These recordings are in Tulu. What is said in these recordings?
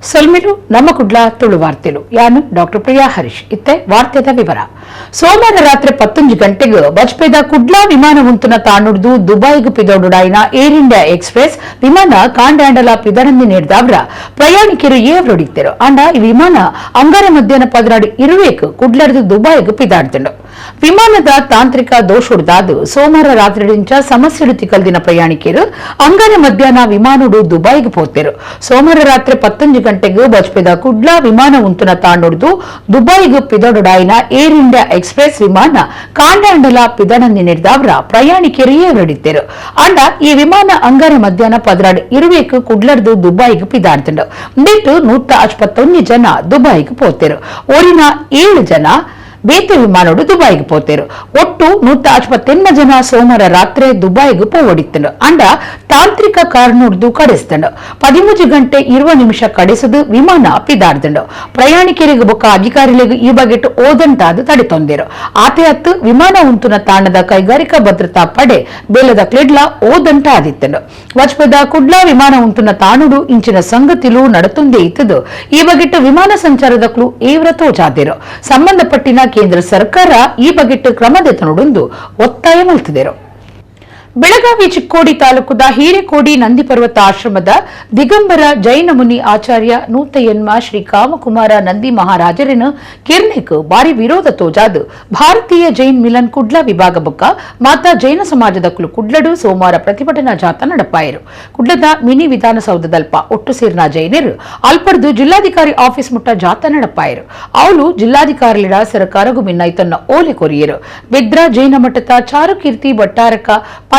ಸೊಲ್ಮೆಲು ನಮ್ಮ ಕುಡ್ಲ ತುಳು ವಾರ್ತೆಲು. ಯಾನು ಡಾಕ್ಟರ್ ಪ್ರಿಯಾ ಹರೀಶ್. ಇತ್ತೆ ವಾರ್ತೆದ ವಿವರ. ಸೋಮವಾರ ರಾತ್ರಿ 11 ಗಂಟೆಗೆ ಬಜ್ಪೆದ ಕುಡ್ಲಾ ವಿಮಾನ ಉಂತುನ ತಾಣುಡ್ದು ದುಬೈಗ್ ಪಿದೋಡುಡಾಯಿನ ಏರ್ ಇಂಡಿಯಾ ಎಕ್ಸ್ಪ್ರೆಸ್ ವಿಮಾನ ಕಾಂಡ್ಯಾಂಡಲ ಪಿದಡಂದಿ ನೀಡಿದವರ ಪ್ರಯಾಣಿಕರು ಏವರೊಡಿತ್ತರು. ಆಂಡ ಈ ವಿಮಾನ ಅಂಗಾರೆ ಮಧ್ಯಾಹ್ನ 12:20ಕ್ಕೆ ಕುಡ್ಲರ್ದು ದುಬೈಗ್ ಪಿದಾಡ್ದುಂಡು. ವಿಮಾನದ ತಾಂತ್ರಿಕ ದೋಷುಡ್ದಾದು ಸೋಮವಾರ ರಾತ್ರಿ ಸಮಸ್ಯೆಡು ತಿಕಲ್ದಿನ ಪ್ರಯಾಣಿಕರು ಅಂಗಾರೆ ಮಧ್ಯಾಹ್ನ ವಿಮಾನಡು ದುಬೈಗ್ ಪೋತೆರು. ಸೋಮವಾರ ರಾತ್ರಿ 11 ಗಂಟೆಗೆ ಬಜ್ಪೆದ ಕುಡ್ಲಾ ವಿಮಾನ ಉಂತುನ ತಾಂಡುಡ್ದು ದುಬೈಗ್ ಪಿದಡುಡಾಯಿನ ಏರ್ ಇಂಡಿಯಾ ಎಕ್ಸ್ಪ್ರೆಸ್ ವಿಮಾನ ಕಾಂಡಾಂಡಲ ಪಿದಡಂದಿ ನೀಡಿದವರ ಪ್ರಯಾಣಿಕರು ಏವರಡಿತ್ತರು. ಆಂಡ ಈ ವಿಮಾನ ಅಂಗಾರೆ ಮಧ್ಯಾಹ್ನ 12:20ಕ್ಕೆ ಕುಡ್ಲರ್ದು ದುಬೈಗ್ ಪಿದಾಡ್ದುಂಡು. ಬಿಟ್ಟು 151 ಜನ ದುಬೈಗ್ ಪೋತೆರು. ಒರಿನ 7 ಜನ ಬೇತೆ ವಿಮಾನೋಡು ದುಬೈಗ್ ಪೋತೆರು. ಒಟ್ಟು 158 ಜನ ಸೋಮವಾರ ರಾತ್ರಿ ದುಬೈಗ್ ಪೋವಡಿತ್ತಂಡು. ಅಂಡ ತಾಂತ್ರಿಕ ಕಾರಣುಡ್ದು ಕಡೆಸ್ತಂಡು. 13 ಗಂಟೆ 20 ನಿಮಿಷ ಕಡೆಸದು ವಿಮಾನ ಪಿದಾರ್ದಂಡು. ಪ್ರಯಾಣಿಕರಿಗೆ ಬೊಕ್ಕ ಅಧಿಕಾರಿಗಳಿಗೆ ಈ ಬಗೆಟ್ ಓದಂಟಾದ ತಡೆ ತೊಂದಿರು. ಆತೆ ಅತ್ತು, ವಿಮಾನ ಉಂತುನ ತಾಣದ ಕೈಗಾರಿಕಾ ಭದ್ರತಾ ಪಡೆ ಬೇಲದ ಕ್ಲೆಡ್ಲ ಓದಂಟ ಆದಿತ್ತಂಡು. ವಜ್ಪದ ಕುಡ್ಲಾ ವಿಮಾನ ಉಂತುನ ತಾಣುಡು ಇಂಚಿನ ಸಂಗತಿಲು ನಡತುಂದೇ ಇತ್ತದು ಈ ಬಗೆಟ್ ವಿಮಾನ ಸಂಚಾರದಕ್ಲು ಏವ್ರ ತೋಜಾದಿರು. ಸಂಬಂಧಪಟ್ಟಿನ ಕೇಂದ್ರ ಸರ್ಕಾರ ಈ ಬಗೆಟ್ ಕ್ರಮ ದೆತನೊಡೊಂದು ಒತ್ತಾಯ ಮಲ್ತಿದರು. ಬೆಳಗಾವಿ ಚಿಕ್ಕೋಡಿ ತಾಲೂಕುದ ಹಿರೇಕೋಡಿ ನಂದಿಪರ್ವತ ಆಶ್ರಮದ ದಿಗಂಬರ ಜೈನ ಮುನಿ ಆಚಾರ್ಯ ನೂತಯನ್ಮ ಶ್ರೀ ಕಾಮಕುಮಾರ ನಂದಿ ಮಹಾರಾಜರನ್ನು ಕಿರ್ನೆಕ್ ಬಾರಿ ವಿರೋಧ ತೋಜಾದು ಭಾರತೀಯ ಜೈನ್ ಮಿಲನ್ ಕುಡ್ಲ ವಿಭಾಗ ಬೊಕ್ಕ ಮಾತಾ ಜೈನ ಸಮಾಜದ ಕುಲು ಕುಡ್ಲಡು ಸೋಮವಾರ ಪ್ರತಿಭಟನಾ ಜಾಥಾ ನಡಪಾಯರು. ಕುಡ್ಲದ ಮಿನಿ ವಿಧಾನಸೌಧದಲ್ಪ ಒಟ್ಟು ಸೇರಿನ ಜೈನರು ಅಲ್ಪಡ್ದು ಜಿಲ್ಲಾಧಿಕಾರಿ ಆಫೀಸ್ ಮುಟ್ಟ ಜಾಥಾ ನಡಪಾಯರು. ಅವಳು ಜಿಲ್ಲಾಧಿಕಾರಿಗಳ ಸರ್ಕಾರಗೂ ಮಿನ್ನಾಯ್ತನ್ನ ಓಲೆ ಕೊರಿಯರು. ಬೆದ್ರ ಜೈನ ಮಠದ ಚಾರುಕೀರ್ತಿ ಭಟ್ಟಾರಕ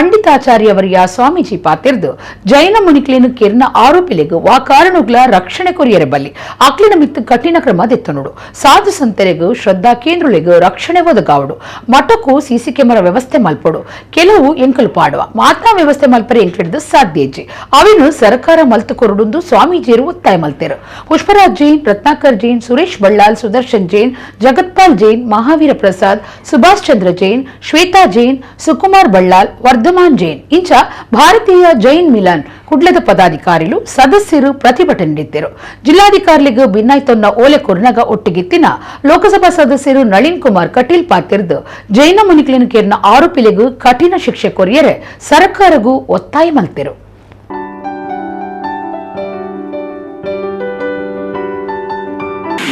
ಪಂಡಿತಾಚಾರ್ಯವರಿಯ ಸ್ವಾಮೀಜಿ ಪಾತಿರ್ದು, ಜೈನ ಮುನಿಕ್ಲೇನು ಕಿರ್ನ ಆರೋಪಿಲಿಗೂ ವಾ ಕಾರಣುಗಳ ರಕ್ಷಣೆ ಕೊರಿಯರೆ ಬಲ್ಲಿ, ಅಕ್ಲಿನ ಮಿತ್ತು ಕಠಿಣ ಕ್ರಮ ದೆತ್ತನುಡು, ಸಾಧು ಸಂತರಿಗೂ ಶ್ರದ್ಧಾ ಕೇಂದ್ರಗಳಿಗೂ ರಕ್ಷಣೆ ಒದಗಾವಡು, ಮಠಕ್ಕೂ ಸಿಸಿ ಕ್ಯಾಮೆರಾ ವ್ಯವಸ್ಥೆ ಮಲ್ಪಡು, ಕೆಲವು ಎಂಕಲು ಪಾಡುವ ಮಾತಾ ವ್ಯವಸ್ಥೆ ಮಲ್ಪರೆ ಎಂಕ್ಲಿಡ್ದು ಸಾಧ್ಯ ಇಜ್ಜಿ, ಅವಿನು ಸರ್ಕಾರ ಮಲ್ತು ಕೊರಡುಂದು ಸ್ವಾಮೀಜಿಯರು ಒತ್ತಾಯ ಮಲ್ತೇರು. ಪುಷ್ಪರಾಜ್ ಜೈನ್, ರತ್ನಾಕರ್ ಜೈನ್, ಸುರೇಶ್ ಬಳ್ಳಾಲ್, ಸುದರ್ಶನ್ ಜೈನ್, ಜಗತ್ಪಾಲ್ ಜೈನ್, ಮಹಾವೀರ ಪ್ರಸಾದ್, ಸುಭಾಷ್ ಚಂದ್ರ ಜೈನ್, ಶ್ವೇತಾ ಜೈನ್, ಸುಕುಮಾರ್ ಬಳ್ಳಾಲ್, ವರ್ಧಮಾನ್ ಜೈನ್ ಇಂಚ ಭಾರತೀಯ ಜೈನ್ ಮಿಲನ್ ಕುಡ್ಲದ ಪದಾಧಿಕಾರಿಲು, ಸದಸ್ಯರು ಪ್ರತಿಭಟನೆ ನೀಡಿದ್ದರು. ಜಿಲ್ಲಾಧಿಕಾರಿಗಳಿಗೆ ಭಿನ್ನಾಯ್ತೊನ್ನ ಓಲೆ ಕೊರ್ನಗ ಒಟ್ಟಿಗಿತ್ತಿನ ಲೋಕಸಭಾ ಸದಸ್ಯರು ನಳಿನ್ ಕುಮಾರ್ ಕಟೀಲ್ ಪಾತಿರ್ದು, ಜೈನ ಮುನಿಕ್ಲಿನ ಕೇರ್ನ ಆರೋಪಿಲಿಗೂ ಕಠಿಣ ಶಿಕ್ಷೆ ಕೊರಿಯರೆ ಸರ್ಕಾರಗೂ ಒತ್ತಾಯ ಮಲ್ತಿರು.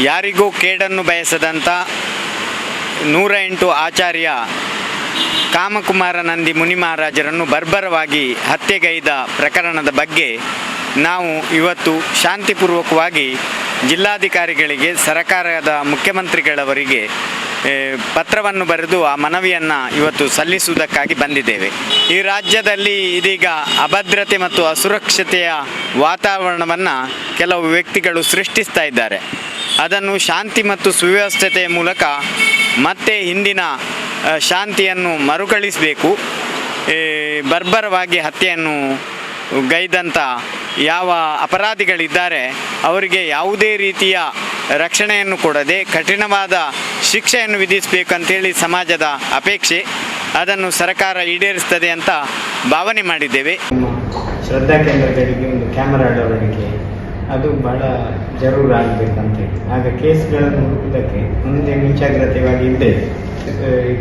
ಯಾರಿಗೂ ಕೇಡನ್ನು ಬಯಸದಂಥ 108 ಆಚಾರ್ಯ ಕಾಮಕುಮಾರ ನಂದಿ ಮುನಿ ಮಹಾರಾಜರನ್ನು ಬರ್ಬರವಾಗಿ ಹತ್ಯೆಗೈದ ಪ್ರಕರಣದ ಬಗ್ಗೆ ನಾವು ಇವತ್ತು ಶಾಂತಿಪೂರ್ವಕವಾಗಿ ಜಿಲ್ಲಾಧಿಕಾರಿಗಳಿಗೆ, ಸರಕಾರದ ಮುಖ್ಯಮಂತ್ರಿಗಳವರಿಗೆ ಪತ್ರವನ್ನು ಬರೆದು ಆ ಮನವಿಯನ್ನು ಇವತ್ತು ಸಲ್ಲಿಸುವುದಕ್ಕಾಗಿ ಬಂದಿದ್ದೇವೆ. ಈ ರಾಜ್ಯದಲ್ಲಿ ಇದೀಗ ಅಭದ್ರತೆ ಮತ್ತು ಅಸುರಕ್ಷತೆಯ ವಾತಾವರಣವನ್ನು ಕೆಲವು ವ್ಯಕ್ತಿಗಳು ಸೃಷ್ಟಿಸ್ತಾ ಇದ್ದಾರೆ. ಅದನ್ನು ಶಾಂತಿ ಮತ್ತು ಸುವ್ಯವಸ್ಥತೆಯ ಮೂಲಕ ಮತ್ತೆ ಹಿಂದಿನ ಶಾಂತಿಯನ್ನು ಮರುಕಳಿಸಬೇಕು. ಬರ್ಬರವಾಗಿ ಹತ್ಯೆಯನ್ನು ಗೈದಂಥ ಯಾವ ಅಪರಾಧಿಗಳಿದ್ದಾರೆ, ಅವರಿಗೆ ಯಾವುದೇ ರೀತಿಯ ರಕ್ಷಣೆಯನ್ನು ಕೊಡದೆ ಕಠಿಣವಾದ ಶಿಕ್ಷೆಯನ್ನು ವಿಧಿಸಬೇಕಂತೇಳಿ ಸಮಾಜದ ಅಪೇಕ್ಷೆ. ಅದನ್ನು ಸರ್ಕಾರ ಈಡೇರಿಸ್ತದೆ ಅಂತ ಭಾವನೆ ಮಾಡಿದ್ದೇವೆ. ನಮ್ಮ ಶ್ರದ್ಧಾ ಕೇಂದ್ರಗಳಿಗೆ ಒಂದು ಕ್ಯಾಮರಾ ಅಳವಡಿಕೆ, ಅದು ಬಹಳ ಜರೂರು ಆಗಬೇಕಂತೇಳಿ. ಆಗ ಕೇಸ್ಗಳನ್ನು ಹುಡುಕುವುದಕ್ಕೆ ಮುಂದೆ ಮುಂಜಾಗ್ರತೆವಾಗಿ ಇದ್ದರೆ,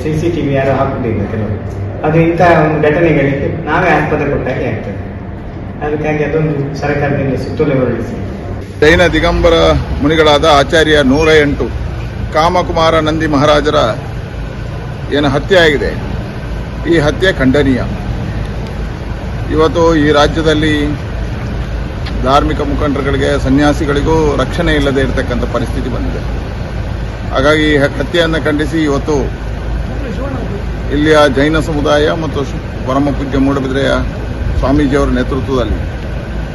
ಸಿಸಿಟಿವಿ ಯಾರು ಹಾಕುವುದಿಲ್ಲ ಕೆಲವರು. ಅದು ಇಂತಹ ಒಂದು ಘಟನೆಗಳಿಗೆ ನಾವೇ ಆಸ್ಪದ ಕೊಟ್ಟಾಗೆ ಆಗ್ತದೆ. ಅದಕ್ಕಾಗಿ ಅದೊಂದು ಸರ್ಕಾರದಿಂದ ಸುತ್ತೋಲೆ ಹೊರಡಿಸಿ. ಜೈನ ದಿಗಂಬರ ಮುನಿಗಳಾದ ಆಚಾರ್ಯ 108 ಕಾಮಕುಮಾರ ನಂದಿ ಮಹಾರಾಜರ ಏನು ಹತ್ಯೆ ಆಗಿದೆ, ಈ ಹತ್ಯೆ ಖಂಡನೀಯ. ಇವತ್ತು ಈ ರಾಜ್ಯದಲ್ಲಿ ಧಾರ್ಮಿಕ ಮುಖಂಡರುಗಳಿಗೆ, ಸನ್ಯಾಸಿಗಳಿಗೂ ರಕ್ಷಣೆ ಇಲ್ಲದೆ ಇರತಕ್ಕಂಥ ಪರಿಸ್ಥಿತಿ ಬಂದಿದೆ. ಹಾಗಾಗಿ ಈ ಹತ್ಯೆಯನ್ನು ಖಂಡಿಸಿ ಇವತ್ತು ಇಲ್ಲಿಯ ಜೈನ ಸಮುದಾಯ ಮತ್ತು ಪರಮ ಪೂಜ್ಯ ಮೂಡಬಿದ್ರೆಯ ಸ್ವಾಮೀಜಿಯವರ ನೇತೃತ್ವದಲ್ಲಿ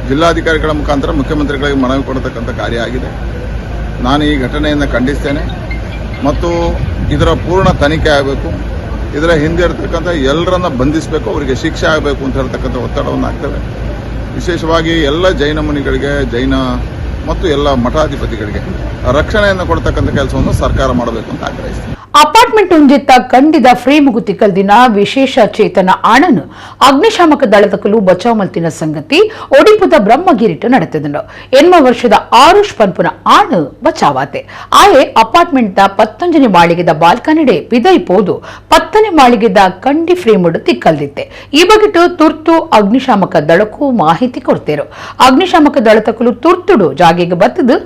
ಜಿಲ್ಲಾಧಿಕಾರಿಗಳ ಮುಖಾಂತರ ಮುಖ್ಯಮಂತ್ರಿಗಳಿಗೆ ಮನವಿ ಕೊಡತಕ್ಕಂಥ ಕಾರ್ಯ ಆಗಿದೆ. ನಾನು ಈ ಘಟನೆಯನ್ನು ಖಂಡಿಸ್ತೇನೆ ಮತ್ತು ಇದರ ಪೂರ್ಣ ತನಿಖೆ ಆಗಬೇಕು, ಇದರ ಹಿಂದೆ ಇರತಕ್ಕಂಥ ಎಲ್ಲರನ್ನ ಬಂಧಿಸಬೇಕು, ಅವರಿಗೆ ಶಿಕ್ಷೆ ಆಗಬೇಕು ಅಂತ ಹೇಳ್ತಕ್ಕಂಥ ಒತ್ತಡವನ್ನು ಹಾಕ್ತೇವೆ. ವಿಶೇಷವಾಗಿ ಎಲ್ಲ ಜೈನ ಮುನಿಗಳಿಗೆ, ಜೈನ ಮತ್ತು ಎಲ್ಲ ಮಠಾಧಿಪತಿಗಳಿಗೆ ರಕ್ಷಣೆಯನ್ನು ಕೊಡ್ತಕ್ಕಂಥ ಕೆಲಸವನ್ನು ಸರ್ಕಾರ ಮಾಡಬೇಕು ಅಂತ ಆಗ್ರಹಿಸ್ತೀನಿ. Apartment ಒಂಜಿತ್ತ ಕಂಡಿದ ಫ್ರೇಮುಗು ತಿಕ್ಕಲ್ದಿನ ವಿಶೇಷ ಚೇತನ ಆಣನು ಅಗ್ನಿಶಾಮಕ ದಳದಕಲು ಬಚಾವ್ ಮಲ್ತಿನ ಸಂಗತಿ ಒಡಿಪುದ ಬ್ರಹ್ಮಗಿರಿಟು ನಡೆತದನು. ಎನ್ಮ ವರ್ಷದ ಆರುಷ್ ಪನ್ಪುನ ಆಣು ಬಚಾವಾತೆ. ಆಯೆ ಅಪಾರ್ಟ್ಮೆಂಟ್ the 19ನೇ ಮಾಳಿಗೆದ ಬಾಲ್ಕನಿಡೆ ಪಿದೈ ಪೋದು 10ನೇ ಮಾಳಿಗೆದ ಕಂಡಿ ಫ್ರೇಮುಡು ತಿಕ್ಕಲ್ದಿತ್ತೆ. ಈ ಬಗೆಟು ತುರ್ತು ಅಗ್ನಿಶಾಮಕ ದಳಕ್ಕೂ ಮಾಹಿತಿ ಕೊಡ್ತೇರು. ಅಗ್ನಿಶಾಮಕ ದಳತಕಲು ತುರ್ತುಡು ಜಾಗೆಗೆ ಬತ್ತದು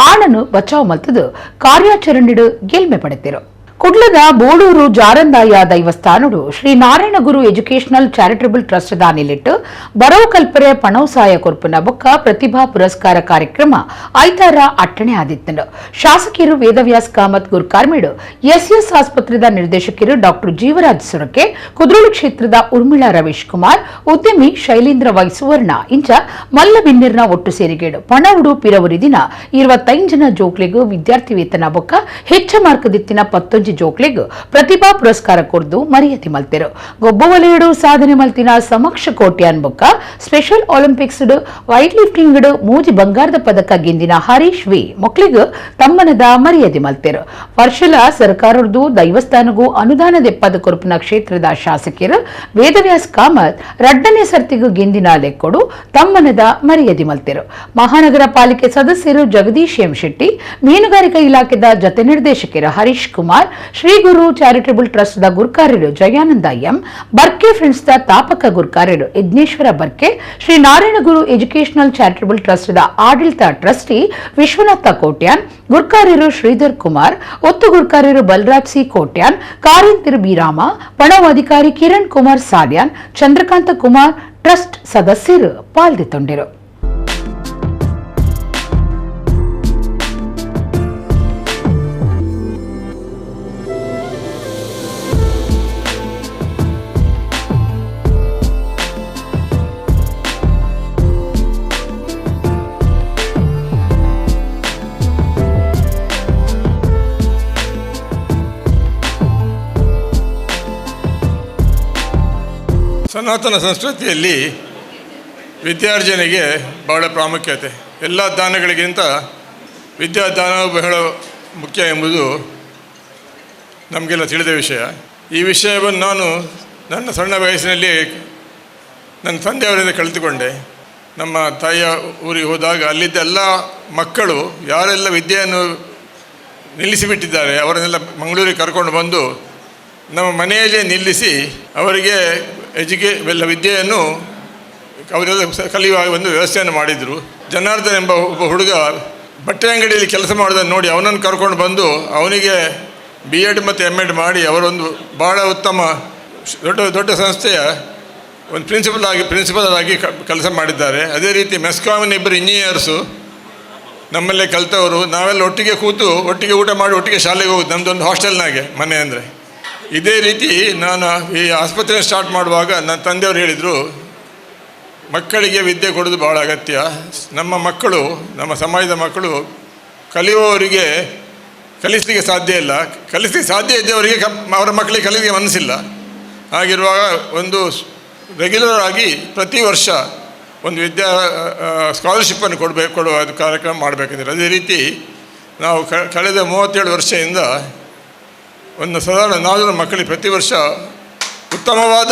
ಆಣನು ಬಚಾವ್ ಮಲ್ತದು ಕಾರ್ಯಾಚರಣೆಡು ಗೆಲ್ಮೆ ಪಡೆತಿರು. ಕುಡ್ಲದ ಬೋಡೂರು Jarandaya ದೈವಸ್ಥಾನಡು Shri Narayana Guru educational charitable trust ದಾನಿಲಿಟ್ಟು ಬರವು ಕಲ್ಪರೆ ಪಣವಸಾಯ ಕೊರ್ಪುನ ಬೊಕ್ಕ ಪ್ರತಿಭಾ ಪುರಸ್ಕಾರ ಕಾರ್ಯಕ್ರಮ ಐತಾರ ಅಟ್ಟಣೆ ಆದಿತ್ತನು. ಶಾಸಕಿಯರು ವೇದವ್ಯಾಸ್ ಕಾಮತ್ ಗುರ್ಕಾರ್ಮೇಡು, ಎಸ್ಎಸ್ ಆಸ್ಪತ್ರೆದ ನಿರ್ದೇಶಕರು ಡಾಕ್ಟರ್ ಜೀವರಾಜ್ ಸುರಕೆ, ಕುದ್ರೋಳಿ ಕ್ಷೇತ್ರದ ಉರ್ಮಿಳಾ ರವೀಶ್ ಕುಮಾರ್, ಉದ್ಯಮಿ ಶೈಲೇಂದ್ರ ವೈ ಸುವರ್ಣ ಇಂಚ ಮಲ್ಲ ಬಿನ್ನಿರ್ನ ಒಟ್ಟು ಸೇರಿಗೇಡು ಪಣವುಡು ಪಿರವುರಿ ದಿನ 25 ಜನ ಜೋಕ್ಲೆಗು ವಿದ್ಯಾರ್ಥಿ ವೇತನ ಬೊಕ್ಕ ಹೆಚ್ಚ ಮಾರ್ಕದಿತ್ತಿನ 19 ಜೋಕ್ಲೆಗ್ ಪ್ರತಿಭಾ ಪುರಸ್ಕಾರ ಕೊರ್ದು ಮರ್ಯಾದೆ ಮಲ್ತೆರು. ಗೊಬ್ಬ ವಲಯಡು ಸಾಧನೆ ಮಲ್ತಿನ ಸಮಕ್ಷ ಕೋಟ್ಯಾನ್ ಬೊಕ್ಕ special Olympics weight lifting 3 ಬಂಗಾರದ ಪದಕ ಗೆಂದಿನ ಹರೀಶ್ ವಿ ಮೊಕ್ಲಿಗ್ ತಮ್ಮನದ ಮರ್ಯಾದೆ ಮಲ್ತೆರು. ವರ್ಷಲ ಸರ್ಕಾರದ್ದು ದೈವಸ್ಥಾನಗೂ ಅನುದಾನ ದೆಪ್ಪದ ಕೊರಪುನ ಕ್ಷೇತ್ರದ ಶಾಸಕರು ವೇದವ್ಯಾಸ್ ಕಾಮತ್ 2ನೇ ಸರ್ತಿಗೂ ಗೆಂದಿನ ಲೆಕ್ಕೊಡು ತಮ್ಮನದ ಮರ್ಯಾದೆ ಮಲ್ತೆರು. ಮಹಾನಗರ ಪಾಲಿಕೆ ಸದಸ್ಯರು ಜಗದೀಶ್ ಎಂ ಶೆಟ್ಟಿ, ಮೀನುಗಾರಿಕಾ ಇಲಾಖೆದ ಜತೆ ನಿರ್ದೇಶಕರು Harish Kumar, Shri Guru charitable trust the ಗುರ್ಕಾರ್ಯರು Jayananda M, Barke friends the ತಾಪಕ ಗುರ್ಕಾರ್ಯರು Yajneshwara Barke, Shri Narayana Guru educational charitable trust the ಆಡಳಿತ ಟ್ರಸ್ಟಿ ವಿಶ್ವನಾಥ ಕೋಟ್ಯಾನ್, ಗುರ್ಕಾರ್ಯರು ಶ್ರೀಧರ್ ಕುಮಾರ್, ಒತ್ತು ಗುರ್ಕಾರ್ಯರು ಬಲರಾಜ್ ಸಿ ಕೋಟ್ಯಾನ್, ಕಾರಿಂತಿರು ಬಿರಾಮ, ಪಣವು ಅಧಿಕಾರಿ ಕಿರಣ್ ಕುಮಾರ್ ಸಾಲ್ಯಾನ್, ಚಂದ್ರಕಾಂತ ಕುಮಾರ್ ಟ್ರಸ್ಟ್ ಸದಸ್ಯರು ಪಾಲ್ದಿತ್ತೊಂಡಿರು. ಸನಾತನ ಸಂಸ್ಕೃತಿಯಲ್ಲಿ ವಿದ್ಯಾರ್ಜನೆಗೆ ಬಹಳ ಪ್ರಾಮುಖ್ಯತೆ. ಎಲ್ಲ ದಾನಗಳಿಗಿಂತ ವಿದ್ಯಾದಾನ ಬಹಳ ಮುಖ್ಯ ಎಂಬುದು ನಮಗೆಲ್ಲ ತಿಳಿದ ವಿಷಯ. ಈ ವಿಷಯವನ್ನು ನಾನು ನನ್ನ ಸಣ್ಣ ವಯಸ್ಸಿನಲ್ಲಿ ನನ್ನ ತಂದೆಯವರಿಂದ ಕಲಿತುಕೊಂಡೆ. ನಮ್ಮ ತಾಯಿಯ ಊರಿಗೆ ಹೋದಾಗ ಅಲ್ಲಿದ್ದ ಎಲ್ಲ ಮಕ್ಕಳು ಯಾರೆಲ್ಲ ವಿದ್ಯೆಯನ್ನು ನಿಲ್ಲಿಸಿಬಿಟ್ಟಿದ್ದಾರೆ ಅವರನ್ನೆಲ್ಲ ಮಂಗಳೂರಿಗೆ ಕರ್ಕೊಂಡು ಬಂದು ನಮ್ಮ ಮನೆಯಲ್ಲೇ ನಿಲ್ಲಿಸಿ ಅವರಿಗೆ ಎಲ್ಲ ವಿದ್ಯೆಯನ್ನು ಅವರೆಲ್ಲ ಕಲಿಯುವ ಒಂದು ವ್ಯವಸ್ಥೆಯನ್ನು ಮಾಡಿದರು. ಜನಾರ್ದನ್ ಎಂಬ ಒಬ್ಬ ಹುಡುಗ ಬಟ್ಟೆ ಅಂಗಡಿಯಲ್ಲಿ ಕೆಲಸ ಮಾಡೋದನ್ನು ನೋಡಿ ಅವನನ್ನು ಕರ್ಕೊಂಡು ಬಂದು ಅವನಿಗೆ ಬಿ ಎಡ್ ಮತ್ತು ಎಮ್ ಎಡ್ ಮಾಡಿ ಅವರೊಂದು ಭಾಳ ಉತ್ತಮ ದೊಡ್ಡ ದೊಡ್ಡ ಸಂಸ್ಥೆಯ ಒಂದು ಪ್ರಿನ್ಸಿಪಲ್ ಆಗಿ ಕೆಲಸ ಮಾಡಿದ್ದಾರೆ. ಅದೇ ರೀತಿ ಮೆಸ್ಕಾಮಿನ ಇಬ್ಬರು ಇಂಜಿನಿಯರ್ಸು ನಮ್ಮಲ್ಲೇ ಕಲಿತವರು. ನಾವೆಲ್ಲ ಒಟ್ಟಿಗೆ ಕೂತು ಒಟ್ಟಿಗೆ ಊಟ ಮಾಡಿ ಒಟ್ಟಿಗೆ ಶಾಲೆಗೆ ಹೋಗೋದು. ನಮ್ಮದೊಂದು ಹಾಸ್ಟೆಲ್ನಾಗೆ ಮನೆ ಅಂದರೆ. ಇದೇ ರೀತಿ ನಾನು ಈ ಆಸ್ಪತ್ರೆ ಸ್ಟಾರ್ಟ್ ಮಾಡುವಾಗ ನನ್ನ ತಂದೆಯವರು ಹೇಳಿದರು, ಮಕ್ಕಳಿಗೆ ವಿದ್ಯೆ ಕೊಡೋದು ಭಾಳ ಅಗತ್ಯ. ನಮ್ಮ ಮಕ್ಕಳು, ನಮ್ಮ ಸಮಾಜದ ಮಕ್ಕಳು ಕಲಿಯುವವರಿಗೆ ಕಲಿಸಲಿಕ್ಕೆ ಸಾಧ್ಯ ಇಲ್ಲ, ಕಲಿಸಲಿಕ್ಕೆ ಸಾಧ್ಯ ಇದ್ದವರಿಗೆ ಅವರ ಮಕ್ಕಳಿಗೆ ಕಲಿಸಲಿಕ್ಕೆ ಮನಸ್ಸಿಲ್ಲ. ಹಾಗಿರುವಾಗ ಒಂದು ರೆಗ್ಯುಲರ್ ಆಗಿ ಪ್ರತಿ ವರ್ಷ ಒಂದು ವಿದ್ಯಾ ಸ್ಕಾಲರ್ಶಿಪ್ಪನ್ನು ಕೊಡುವ ಕಾರ್ಯಕ್ರಮ ಮಾಡಬೇಕಂದ್ರೆ. ಅದೇ ರೀತಿ ನಾವು ಕಳೆದ 37 ವರ್ಷದಿಂದ ಒಂದು ಸಾಧಾರಣ 400 ಮಕ್ಕಳಿಗೆ ಪ್ರತಿ ವರ್ಷ ಉತ್ತಮವಾದ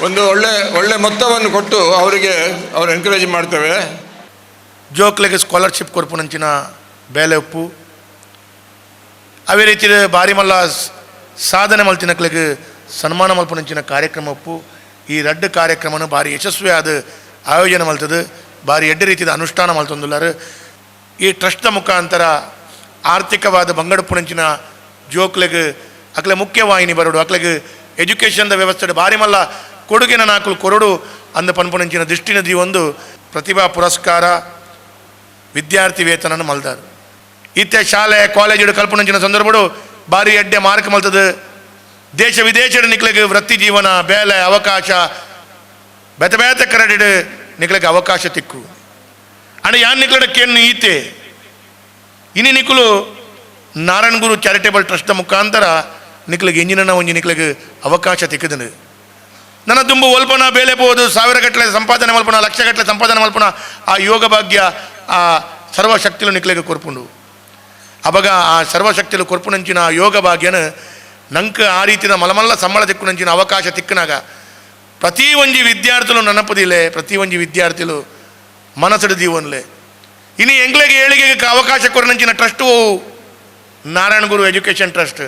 ಒಂದು ಒಳ್ಳೆ ಒಳ್ಳೆ ಮೊತ್ತವನ್ನು ಕೊಟ್ಟು ಅವರಿಗೆ ಅವರು ಎನ್ಕರೇಜ್ ಮಾಡ್ತೇವೆ. ಜೋಕ್ಲೆಗೆ ಸ್ಕಾಲರ್ಶಿಪ್ ಕೊರ್ಪುನಂಚಿನ ಬೇಲೆ ಉಪ್ಪು ಅವೇ ರೀತಿ ಬಾರಿ ಮಲ್ಲ ಸಾಧನೆ ಮಲ್ತಿನಕ್ಲೆಗೆ ಸನ್ಮಾನ ಮಲ್ಪುನಂಚಿನ ಕಾರ್ಯಕ್ರಮ ಉಪ್ಪು. ಈ ರಡ್ಡು ಕಾರ್ಯಕ್ರಮನ ಭಾರಿ ಯಶಸ್ವಿಯಾದ ಆಯೋಜನೆ ಮಲ್ತದೆ, ಭಾರಿ ಎಡ್ಡೆ ರೀತಿಯ ಅನುಷ್ಠಾನ ಮಲ್ತೊಂದುಲ್ಲಾರು. ಈ ಟ್ರಸ್ಟ್ದ ಮುಖಾಂತರ ಆರ್ಥಿಕವಾದ ಬಂಗಡಪುನಂಚಿನ ಜೋಕ್ಲೆಗ್ ಅಕ್ಲೆ ಮುಖ್ಯವಾಹಿನಿ ಬರೋಡು, ಅಕ್ಲೆಗ್ ಎಜುಕೇಷನ್ದ ವ್ಯವಸ್ಥೆ ಭಾರಿ ಮಲ್ಲ ಕೊಡುಗೆನ ನಾಕುಲು ಕೊರಡು ಅಂದ ಪನ್ಪುನಂಚಿನ ದೃಷ್ಟಿನ ಒಂದು ಪ್ರತಿಭಾ ಪುರಸ್ಕಾರ ವಿದ್ಯಾರ್ಥಿ ವೇತನನ ಮಲ್ದಾರು. ಇತ್ತೆ ಶಾಲೆ ಕಾಲೇಜು ಕಲ್ಪನಂಚಿನ ಸಂದರ್ಭಡು ಭಾರಿ ಎಡ್ಡೆ ಮಾರ್ಕ್ ಮಲ್ತದೆ. ದೇಶ ವಿದೇಶದ ನಿಕ್ಲೆಗ್ ವೃತ್ತಿ ಜೀವನ ಬೇಲೆ ಅವಕಾಶ ಬೇತೆ ಬೇತೆ ಕರಡಿಡು ನಿಕ್ಲೆಗ್ ಅವಕಾಶ ತಿಕ್ಕು. ಅಂಡ್ ಯಾನ್ ನಿಕ್ಲಡ ಕೆನ್ನು ಈತೆ ಇನಿ ನಿಕುಲು ನಾರಾಯಣ ಗುರು ಚಾರಿಟೇಬಲ್ ಟ್ರಸ್ಟ್ದ ಮುಖಾಂತರ ನಿಕ್ಲೆಗ್ ಎಂಜಿನ ಒಂಜಿ ನಿಕ್ಲೆಗ್ ಅವಕಾಶ ತಿಕ್ಕದನು. ನನ್ನ ದುಂಬು ಒಲ್ಪನ ಬೇಲೆ ಪೋದು ಸಾವಿರ ಗಟ್ಟಲೆ ಸಂಪಾದನೆ ಮಲ್ಪನ ಲಕ್ಷ ಗಟ್ಟಲೆ ಸಂಪಾದನೆ ಮಲ್ಪನ ಆ ಯೋಗ ಭಾಗ್ಯ ಆ ಸರ್ವಶಕ್ತಿಲು ನಿಕ್ಲೆಗ್ ಕೊರ್ಪುಂಡು. ಅವಾಗ ಆ ಸರ್ವಶಕ್ತಿಲು ಕೊರ್ಪುನಂಚಿನ ಯೋಗ ಭಾಗ್ಯನ ನಂಕ ಆ ರೀತಿಯ ಮಲಮಲ್ಲ ಸಂಬಳ ತಿಕ್ಕುನಂಚಿನ ಅವಕಾಶ ತಿಕ್ಕನಾಗ ಪ್ರತಿ ಒಂಜಿ ವಿದ್ಯಾರ್ಥಿಲು ನೆನಪದಿಲ್ಲ, ಪ್ರತಿ ಒಂಜಿ ವಿದ್ಯಾರ್ಥಿಲು ಮನಸ್ಸು ದೀವನ್ಲೆ. ಇನ್ನು ಎಂಗ್ಲೆಗೆ ಏಳಿಗೆಗೆ ಅವಕಾಶ ಕೊರನಂಚಿನ trust Narayana Guru education trust.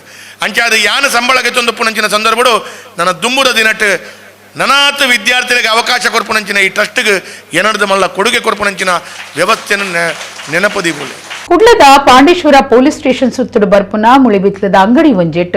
ಅಂಚಾದ ಯಾನ ಸಂಬಳಕ್ಕೆ ತೊಂದಪ್ಪುನಂಚಿನ ಸಂದರ್ಭಡು ನನ್ನ ದುಂಬುದ ದಿನಟ್ ನನಾತ್ ವಿದ್ಯಾರ್ಥಿಗಳಿಗೆ ಅವಕಾಶ ಕೊರ್ಪುನಂಚಿನ ಈ ಟ್ರಸ್ಟ್ಗೆ ಏನರ್ದು ಮಲ್ಲ ಕೊಡುಗೆ ಕೊರ್ಪುನಂಚಿನ ವ್ಯವಸ್ಥೆಯನ್ನು ನೆನಪದಿಬೋಲೆ. ಕುಡ್ಲದ ಪಾಂಡೇಶ್ವರ ಪೊಲೀಸ್ ಸ್ಟೇಷನ್ ಸುತ್ತಡು ಬರ್ಪುನ ಮುಳಿಬಿತ್ಲದ ಅಂಗಡಿ ಒಂಜೆಟ್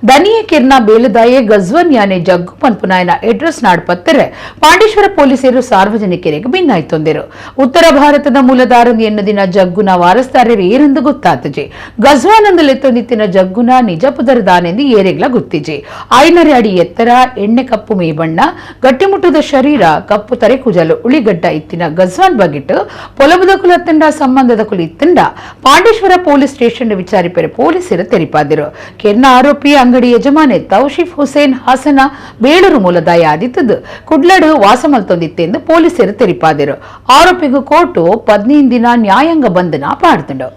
ದನಿಯ ಕಿರ್ನ ಬೇಲದಾಯೆ ಗಜ್ವನ್ ಯಾನೆ ಜಗ್ಗು ಪನ್ಪುನಾಯನ ಅಡ್ರೆಸ್ ನಾಡ್ಪತ್ತರೆ ಪಾಂಡೇಶ್ವರ ಪೊಲೀಸರು ಸಾರ್ವಜನಿಕರಿಗೆ ಭಿನ್ನಾಯ್ತೊಂದಿರು. ಉತ್ತರ ಭಾರತದ ಮೂಲದಾರನ್ ಎನ್ನದಿನ ಜಗ್ಗುನ ವಾರಸ್ದಾರರು ಏರೆಂದು ಗೊತ್ತಾತಜೆ. ಗಜ್ವಾನ್ ಅಂದಲೆತ್ತೊಂದಿತ್ತಿನ ಜಗ್ಗುನ ನಿಜ ಪುದರದಾನೆಂದು ಏರೆಗ್ಲ ಗೊತ್ತಿಜೆ. 5.5 ಅಡಿ ಎತ್ತರ, ಎಣ್ಣೆ ಕಪ್ಪು ಮೇಬಣ್ಣ, ಗಟ್ಟಿಮುಟ್ಟದ ಶರೀರ, ಕಪ್ಪು ತರೆ ಕುಜಲು ಉಳಿಗಡ್ಡ ಇತ್ತಿನ ಗಜ್ವಾನ್ ಬಗಿಟ್ಟು ಪೊಲಬದ ಕುಲತ್ತಂಡ ಸಂಬಂಧದ ಕುಲಿ ಇತ್ತಂಡ ಪಾಂಡೇಶ್ವರ ಪೊಲೀಸ್ ಸ್ಟೇಷನ್ ವಿಚಾರಿಪೆರೆ ಪೊಲೀಸರು ತೆರಿಪಾದಿರು. ಕೆರ್ನ ಆರೋಪಿ ಅಂಗಡಿ ಯಜಮಾನೆ ತೌಶಿಫ್ ಹುಸೇನ್ ಹಾಸನ ಬೇಳೂರು ಮೂಲದಾಯ ಆದಿತ್ತದು ಕುಡ್ಲಡು ವಾಸಮಲ್ತೊಂದಿತ್ತೆಂದು ಪೊಲೀಸರು ತೆರಿಪಾದಿರು. ಆರೋಪಿಗೂ ಕೋರ್ಟು 15 ದಿನ ನ್ಯಾಯಾಂಗ ಬಂಧನ ಪಾಡ್ತಂಡು.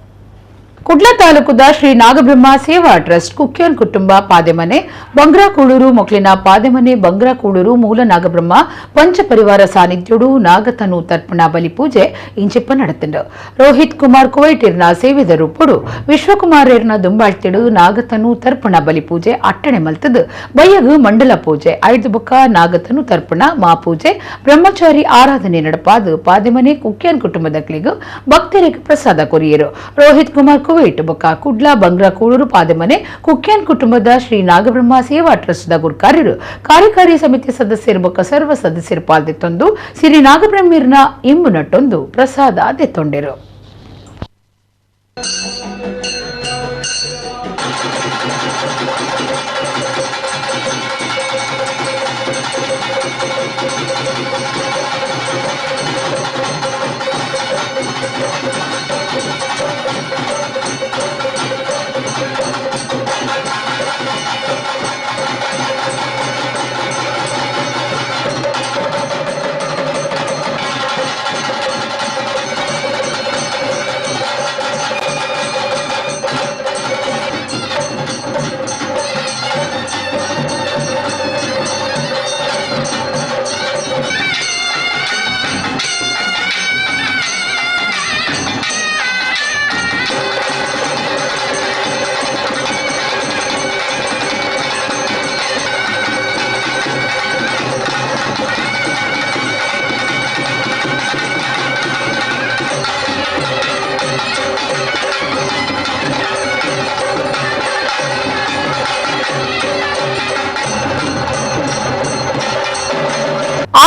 ಕುಡ್ಲ ತಾಲೂಕುದ ಶ್ರೀ ನಾಗಬ್ರಹ್ಮ ಸೇವಾ ಟ್ರಸ್ಟ್ ಕುಕ್ಯೋನ್ ಕುಟುಂಬ ಪಾದೆಮನೆ ಬಂಗ್ರಾಕೂಳೂರು ಮೊಕ್ಲಿನ ಪಾದೆಮನೆ ಬಂಗ್ರಾಕೂಳೂರು ಮೂಲ ನಾಗಬ್ರಹ್ಮ ಪಂಚಪರಿವಾರ ಸಾನ್ನಿಧ್ಯುಡು ನಾಗತನು ತರ್ಪಣ ಬಲಿ ಪೂಜೆ ಇಂಚಿಪ್ಪ ನಡೆತಂಡು. ರೋಹಿತ್ ಕುಮಾರ್ ಕುವೈಟಿರ್ನ ಸೇವೆದ ರೂಪುಡು ವಿಶ್ವಕುಮಾರರ್ನ ದುಂಬಾಳ್ತಿಡು ನಾಗತನು ತರ್ಪಣ ಬಲಿ ಪೂಜೆ ಅಟ್ಟಣೆ ಮಲ್ತದು. ಬಯ್ಯಗು ಮಂಡಲ ಪೂಜೆ, 5 ಬುಕ್ಕ ನಾಗತನು ತರ್ಪಣ ಮಾಪೂಜೆ ಬ್ರಹ್ಮಚಾರಿ ಆರಾಧನೆ ನಡಪಾದು ಪಾದೆಮನೆ ಕುಕ್ಯೋನ್ ಕುಟುಂಬದಕ್ಲಿಗು ಭಕ್ತರಿಗೆ ಪ್ರಸಾದ ಕೊರಿಯರು. ರೋಹಿತ್ ಕುಮಾರ್ ಕುವೈಟ್ ಬೊಕ್ಕ ಕುಡ್ಲ ಬಂಗ್ರಾ ಕೂಳೂರು ಪಾದೆಮನೆ ಕುಕ್ಯಾನ್ ಕುಟುಂಬದ ಶ್ರೀ ನಾಗಬ್ರಹ್ಮ ಸೇವಾ ಟ್ರಸ್ಟ್ ಗುರ್ಕಾರ್ಯರು ಕಾರ್ಯಕಾರಿ ಸಮಿತಿ ಸದಸ್ಯರು ಬೊಕ್ಕ ಸರ್ವ ಸದಸ್ಯರು ಪಾಲ್ದೆತ್ತೊಂದು ಶ್ರೀ ನಾಗಬ್ರಹ್ಮೀರ್ನ ಇಂಬು ನಟ್ಟೊಂದು ಪ್ರಸಾದ ದೆತ್ತೊಂಡೆರು.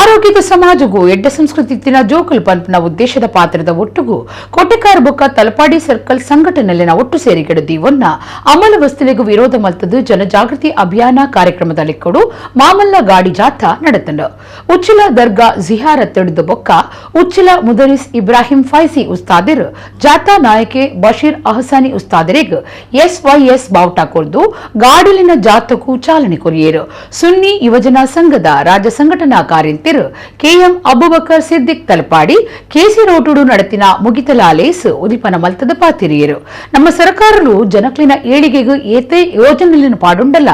ಆರೋಗ್ಯದ ಸಮಾಜಗೂ ಎಡ್ಡ ಸಂಸ್ಕೃತಿ ತಿನ ಜೋಕುಲ್ ಪಂಪ್ನ ಉದ್ದೇಶದ ಪಾತ್ರದ ಒಟ್ಟುಗೂ ಕೋಟೆಕಾರ್ ಬೊಕ್ಕ ತಲಪಾಡಿ ಸರ್ಕಲ್ ಸಂಘಟನೆಯಲ್ಲಿನ ಒಟ್ಟು ಸೇರಿಗೆಡು ದೀವನ್ನ ಅಮಲ ವಸ್ತುಲಿಗೂ ವಿರೋಧ ಮಲ್ತದ್ದು ಜನಜಾಗೃತಿ ಅಭಿಯಾನ ಕಾರ್ಯಕ್ರಮದಲ್ಲಿ ಕೊಡು ಮಾಮಲ್ಲ ಗಾಡಿ ಜಾಥಾ ನಡೆತಂಡು. ಉಚ್ಚಿಲ ದರ್ಗಾ ಜಿಹಾರತ್ ತಿಳಿದು ಬೊಕ್ಕ ಉಚ್ಚಿಲ ಮುದರಿಸ್ ಇಬ್ರಾಹಿಂ ಫೈಸಿ ಉಸ್ತಾದಿರ್ ಜಾಥಾ ನಾಯಕೆ ಬಶೀರ್ ಅಹಸಾನಿ ಉಸ್ತಾದಿರಿಗ್ ಎಸ್ವೈಎಸ್ ಬಾವುಟ ಕೊರ್ದು ಗಾಡಿಲಿನ ಜಾಥಕ್ಕೂ ಚಾಲನೆ ಕೊರಿಯರು. ಸುನ್ನಿ ಯುವಜನ ಸಂಘದ ರಾಜ್ಯ ಸಂಘಟನಾ ಕಾರ್ಯಂತಿರು ಕೆಎಂ ಅಬುಬಕರ್ ಸಿದ್ದಿಕ್ ತಲಪಾಡಿ ಕೆಸಿ ರೋಟುಡು ನಡೆತಿನ ಮುಗಿತಲಾಲೇಸ್ ಉದಿಪನ ಮಲ್ತದ ಪಾತಿರಿಯರು. ನಮ್ಮ ಸರ್ಕಾರಲು ಜನಕ್ಲಿನ ಏಳಿಗೆಗೂ ಏತೆ ಯೋಜನೆಯನ್ನು ಪಾಡುಂಡಲ್ಲ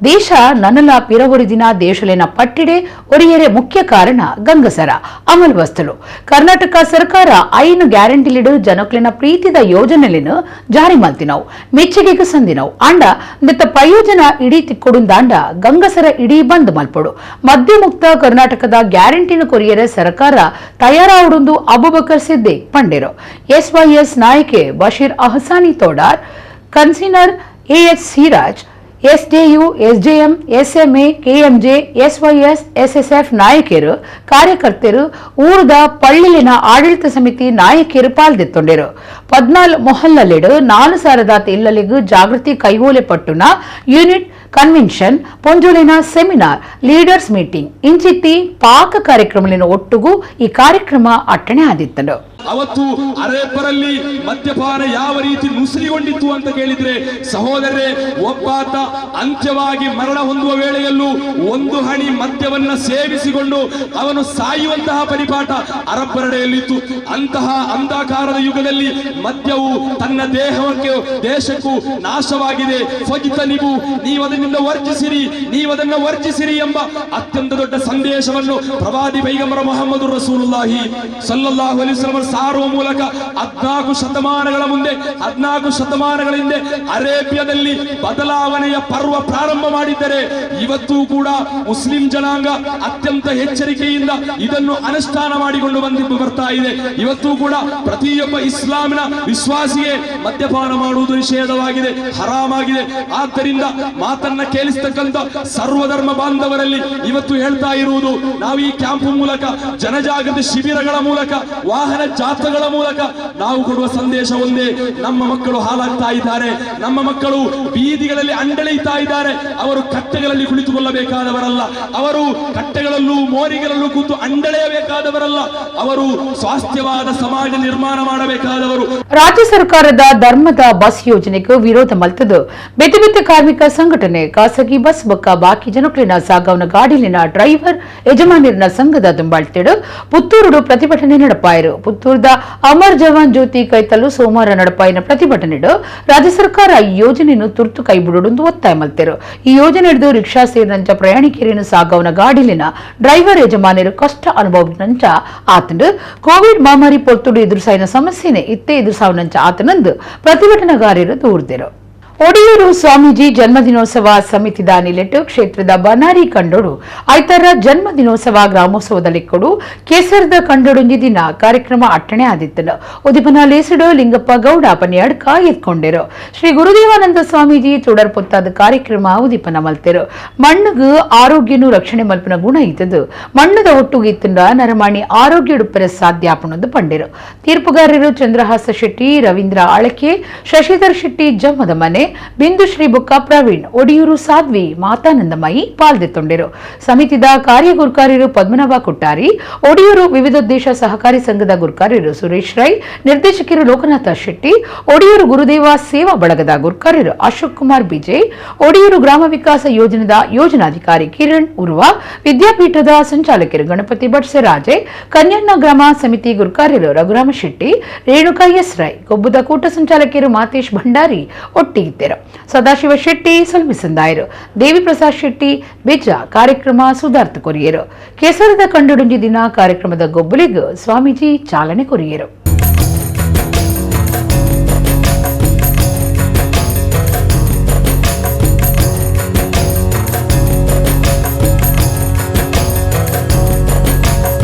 ದೇಶ ನನಲ ಪಿರವೊರಿ ದಿನ ದೇಶಲಿನ ಪಟ್ಟಿಡೆ ಒರಿಯರೆ ಮುಖ್ಯ ಕಾರಣ ಗಂಗಸರ ಅಮಲ್ ವಸ್ತುಲು. ಕರ್ನಾಟಕ ಸರ್ಕಾರ 5 ಗ್ಯಾರಂಟಿಲಿಡು ಜನಕ್ಲಿನ ಪ್ರೀತಿದ ಯೋಜನೆಯನ್ನು ಜಾರಿ ಮಲ್ತಿನವು ಮೆಚ್ಚುಗೆಗೆ ಸಂದಿನವು. ಆಂಡ ದತ್ತ ಪ್ರಯೋಜನ ಇಡೀ ತಿಕ್ಕೊಡುಂದಾಂಡ ಗಂಗಸರ ಇಡೀ ಬಂದ್ ಮಲ್ಪೊಡು. ಮದ್ಯಮುಕ್ತ ಕರ್ನಾಟಕದ ಗ್ಯಾರಂಟಿನ ಕೊರಿಯರ ಸರ್ಕಾರ ತಯಾರಾವುಡೊಂದು ಅಬುಬಕರ್ ಸಿದ್ದಿಕ್ ಪಂಡೆರು. ಎಸ್ವೈಎಸ್ ನಾಯಕೆ Basheer Ahsani Todar, convener AH Siraj, SJU, SJM, SMA, KMJ, SYS, SSF ನಾಯಕರು ಕಾರ್ಯಕರ್ತರು ಊರದ ಪಳ್ಳಿಲಿನ ಆಡಳಿತ ಸಮಿತಿ ನಾಯಕಿಯರು ಪಾಲ್ದೆತ್ತೊಂಡರು. 14 ಮೊಹಲ್ಲಲಿಡು 4,000 ಇಲ್ಲಲಿಗೂ ಜಾಗೃತಿ ಕೈಗೋಲೆ ಪಟ್ಟುನ ಯೂನಿಟ್ ಕನ್ವೆನ್ಷನ್ ಪೊಂಜೋಲಿನ seminar leaders meeting ಇಂಚಿತ್ತಿ ಪಾಕ ಕಾರ್ಯಕ್ರಮಲಿನ ಒಟ್ಟುಗೂ ಈ ಕಾರ್ಯಕ್ರಮ ಅಟ್ಟಣೆ ಆದಿತ್ತನು. ಅವತ್ತು ಅರೇಬ್ಬರಲ್ಲಿ ಮದ್ಯಪಾನ ಯಾವ ರೀತಿ ನುಸುಳಿಕೊಂಡಿತ್ತು ಅಂತ ಕೇಳಿದ್ರೆ ಸಹೋದರರೇ, ಒಬ್ಬಾತ ಅಂತ್ಯವಾಗಿ ಮರಣ ಹೊಂದುವ ವೇಳೆಯಲ್ಲೂ ಒಂದು ಹಣಿ ಮದ್ಯವನ್ನ ಸೇವಿಸಿಕೊಂಡು ಅವನು ಸಾಯುವಂತಹ ಪರಿಪಾಠ ಅರಬ್ಬರಡೆಯಲ್ಲಿತ್ತು. ಅಂತಹ ಅಂಧಾಕಾರದ ಯುಗದಲ್ಲಿ ಮದ್ಯವು ತನ್ನ ದೇಹಕ್ಕೆ ದೇಶಕ್ಕೂ ನಾಶವಾಗಿದೆ. ಫಜಿತನಿಬು, ನೀವು ಅದನ್ನಿಂದ ವರ್ಜಿಸಿರಿ, ನೀವದನ್ನ ವರ್ಜಿಸಿರಿ ಎಂಬ ಅತ್ಯಂತ ದೊಡ್ಡ ಸಂದೇಶವನ್ನು ಪ್ರವಾದಿ ಪೈಗಂಬರ ಮುಹಮ್ಮದ್ ರಸೂಲುಲ್ಲಾಹಿ ಸಲ್ಲಲ್ಲಾಹು ಅಲೈಹಿ ವಸಲ್ಲಂ ಸಾರುವ ಮೂಲಕ 14 ಶತಮಾನಗಳ ಮುಂದೆ, 14 ಶತಮಾನಗಳ ಹಿಂದೆ ಅರೇಬಿಯಾದಲ್ಲಿ ಬದಲಾವಣೆಯ ಪರ್ವ ಪ್ರಾರಂಭ ಮಾಡಿದ್ದರೆ ಇವತ್ತು ಕೂಡ ಮುಸ್ಲಿಂ ಜನಾಂಗ ಅತ್ಯಂತ ಎಚ್ಚರಿಕೆಯಿಂದ ಇದನ್ನು ಅನುಷ್ಠಾನ ಮಾಡಿಕೊಂಡು ಬಂದು ಬರ್ತಾ ಇದೆ. ಇವತ್ತು ಕೂಡ ಪ್ರತಿಯೊಬ್ಬ ಇಸ್ಲಾಮಿನ ವಿಶ್ವಾಸಿಗೆ ಮದ್ಯಪಾನ ಮಾಡುವುದು ನಿಷೇಧವಾಗಿದೆ, ಹರಾಮಾಗಿದೆ. ಆದ್ದರಿಂದ ಮಾತನ್ನ ಕೇಳಿಸ್ತಕ್ಕಂಥ ಸರ್ವಧರ್ಮ ಬಾಂಧವರಲ್ಲಿ ಇವತ್ತು ಹೇಳ್ತಾ ಇರುವುದು, ನಾವು ಈ ಕ್ಯಾಂಪ್ ಮೂಲಕ, ಜನಜಾಗೃತಿ ಶಿಬಿರಗಳ ಮೂಲಕ, ವಾಹನ ಜಾಥಾಗಳ ಮೂಲಕ ನಾವು ಕೊಡುವ ಸಂದೇಶ ಒಂದೇ: ನಮ್ಮ ಮಕ್ಕಳು ಹಾಳಾಗ್ತಾ ಇದ್ದಾರೆ, ನಮ್ಮ ಮಕ್ಕಳು ಬೀದಿಗಳಲ್ಲಿ ಅಂಡಳೆಯುತ್ತಾ ಇದ್ದಾರೆ. ಅವರು ಕಟ್ಟೆಗಳಲ್ಲಿ ಕುಳಿತುಕೊಳ್ಳಬೇಕಾದವರಲ್ಲ, ಅವರು ಕಟ್ಟೆಗಳಲ್ಲೂ ಮೋರಿಗಳಲ್ಲೂ ಕೂತು ಅಂಡಳೆಯಬೇಕಾದವರಲ್ಲ, ಅವರು ಸ್ವಾಸ್ಥ್ಯವಾದ ಸಮಾಜ ನಿರ್ಮಾಣ ಮಾಡಬೇಕಾದವರು. ರಾಜ್ಯ ಸರ್ಕಾರದ ಧರ್ಮದ ಬಸ್ ಯೋಜನೆಗೆ ವಿರೋಧ ಮಲ್ತದು ಬೇತೆ ಬೇತೆ ಕಾರ್ಮಿಕ ಸಂಘಟನೆ, ಖಾಸಗಿ ಬಸ್ ಬೊಕ್ಕ ಬಾಕಿ ಜನಕ್ಲಿನ ಸಾಗವನ ಗಾಡಿಲಿನ ಡ್ರೈವರ್ ಯಜಮಾನರಿನ ಸಂಘದ ದುಂಬಾಳ್ತೇಡು ಪುತ್ತೂರುಡು ಪ್ರತಿಭಟನೆ ನಡಪಾಯರು. ಪುತ್ತೂರದ ಅಮರ್ ಜವಾನ್ ಜ್ಯೋತಿ ಕೈತಲು ಸೋಮವಾರ ನಡಪಾಯಿನ ಪ್ರತಿಭಟನೆಡು ರಾಜ್ಯ ಸರ್ಕಾರ ಈ ಯೋಜನೆಯನ್ನು ತುರ್ತು ಕೈಬಿಡುವುದು ಒತ್ತಾಯ ಮಲ್ತೆರು. ಈ ಯೋಜನೆ ಹಿಡಿದು ರಿಕ್ಷಾ ಸೇರಿನಂಚ ಪ್ರಯಾಣಿಕರನ್ನು ಸಾಗವನ ಗಾಡಿಲಿನ ಡ್ರೈವರ್ ಯಜಮಾನರು ಕಷ್ಟ ಅನುಭವನಂಚ ಆತಂಡು ಕೋವಿಡ್ ಮಹಾಮಾರಿ ಪೊರ್ತುಡು ಎದುರಿಸಾಯಿನ ಸಮಸ್ಯೆನೆ ಇತ್ತೆ ಎದುರಿಸಾವನಂಚ ಆತನಂದು ಪ್ರತಿಭಟನಾಗಾರರು ದೂರ್ದಿರು. ಒಡಿಯೂರು ಸ್ವಾಮೀಜಿ ಜನ್ಮದಿನೋತ್ಸವ ಸಮಿತಿದ ನಿಲೆಟ್ಟು ಕ್ಷೇತ್ರದ ಬನಾರಿ ಕಂಡೋಡು ಐತರ ಜನ್ಮದಿನೋತ್ಸವ ಗ್ರಾಮೋತ್ಸವದಲ್ಲಿ ಕೊಡು ಕೇಸರದ ಕಂಡೋಡೊಂಜಿ ದಿನ ಕಾರ್ಯಕ್ರಮ ಅಟ್ಟಣೆ ಆದಿತ್ತನು. ಉದಿಪನ ಲೇಸುಡು ಲಿಂಗಪ್ಪ ಗೌಡ ಪನ್ಯಾಡ್ಕ ಎತ್ಕೊಂಡಿರು. ಶ್ರೀ ಗುರುದೇವಾನಂದ ಸ್ವಾಮೀಜಿ ತುಡರ್ ಪೊತ್ತಾದ ಕಾರ್ಯಕ್ರಮ ಉದಿಪನ ಮಲ್ತೆರು. ಮಣ್ಣುಗು ಆರೋಗ್ಯನು ರಕ್ಷಣೆ ಮಲ್ಪನ ಗುಣ ಇತ್ತದು, ಮಣ್ಣದ ಒಟ್ಟುಗೆ ಇತ್ತಂಡ ನರಮಾಣಿ ಆರೋಗ್ಯ ಉಡುಪರ ಸಾಧ್ಯಾಪನೊಂದು ಪಂಡಿರು. ತೀರ್ಪುಗಾರರು ಚಂದ್ರಹಾಸ ಶೆಟ್ಟಿ, ರವೀಂದ್ರ ಅಳಕೆ, ಶಶಿಧರ್ ಶೆಟ್ಟಿ ಜಮ್ಮದ ಮನೆ, ಬಿಂದುಶ್ರೀ ಬುಕ್ಕ ಪ್ರವೀಣ್, ಒಡಿಯೂರು ಸಾಧ್ವಿ ಮಾತಾನಂದಮಯಿ ಪಾಲ್ದೆತ್ತೊಂಡಿರು. ಸಮಿತಿದ ಕಾರ್ಯಗುರ್ಕಾರ್ಯರು ಪದ್ಮನಾಭ ಕೊಟ್ಟಾರಿ, ಒಡಿಯೂರು ವಿವಿಧೋದ್ದೇಶ ಸಹಕಾರಿ ಸಂಘದ ಗುರ್ಕಾರ್ಯರು ಸುರೇಶ್ ರೈ, ನಿರ್ದೇಶಕರು ಲೋಕನಾಥ ಶೆಟ್ಟಿ, ಒಡಿಯೂರು ಗುರುದೇವ ಸೇವಾ ಬಳಗದ ಗುರ್ಕಾರ್ಯರು ಅಶೋಕ್ ಕುಮಾರ್ ಬಿಜೆ, ಒಡಿಯೂರು ಗ್ರಾಮ ವಿಕಾಸ ಯೋಜನೆದ ಯೋಜನಾಧಿಕಾರಿ ಕಿರಣ್ ಉರ್ವ, ವಿದ್ಯಾಪೀಠದ ಸಂಚಾಲಕರು ಗಣಪತಿ ಭಟ್ ಸೆರಾಜೆ, ಕನ್ಯಣ್ಣ ಗ್ರಾಮ ಸಮಿತಿ ಗುರ್ಕಾರ್ಯರು ರಘುರಾಮ ಶೆಟ್ಟಿ, ರೇಣುಕಾ ಎಸ್ ರೈ, ಕೊಬ್ಬುದ ಕೂಟ ಸಂಚಾಲಕರು ಮಾತೇಶ್ ಭಂಡಾರಿ ಒಟ್ಟಿಗಿದ್ದರು. ಸದಾಶಿವ ಶೆಟ್ಟಿ ಸಲ್ಮಿಸಂದಾಯರು, ದೇವಿಪ್ರಸಾದ್ ಶೆಟ್ಟಿ ಬಿಜ ಕಾರ್ಯಕ್ರಮ ಸುಧಾರ್ಥ ಕೊರಿಯರು. ಕೇಸರದ ಕಂಡುಡುಂಜಿ ದಿನ ಕಾರ್ಯಕ್ರಮದ ಗೊಬ್ಬಲಿಗೂ ಸ್ವಾಮೀಜಿ ಚಾಲನೆ ಕೊರಿಯರು.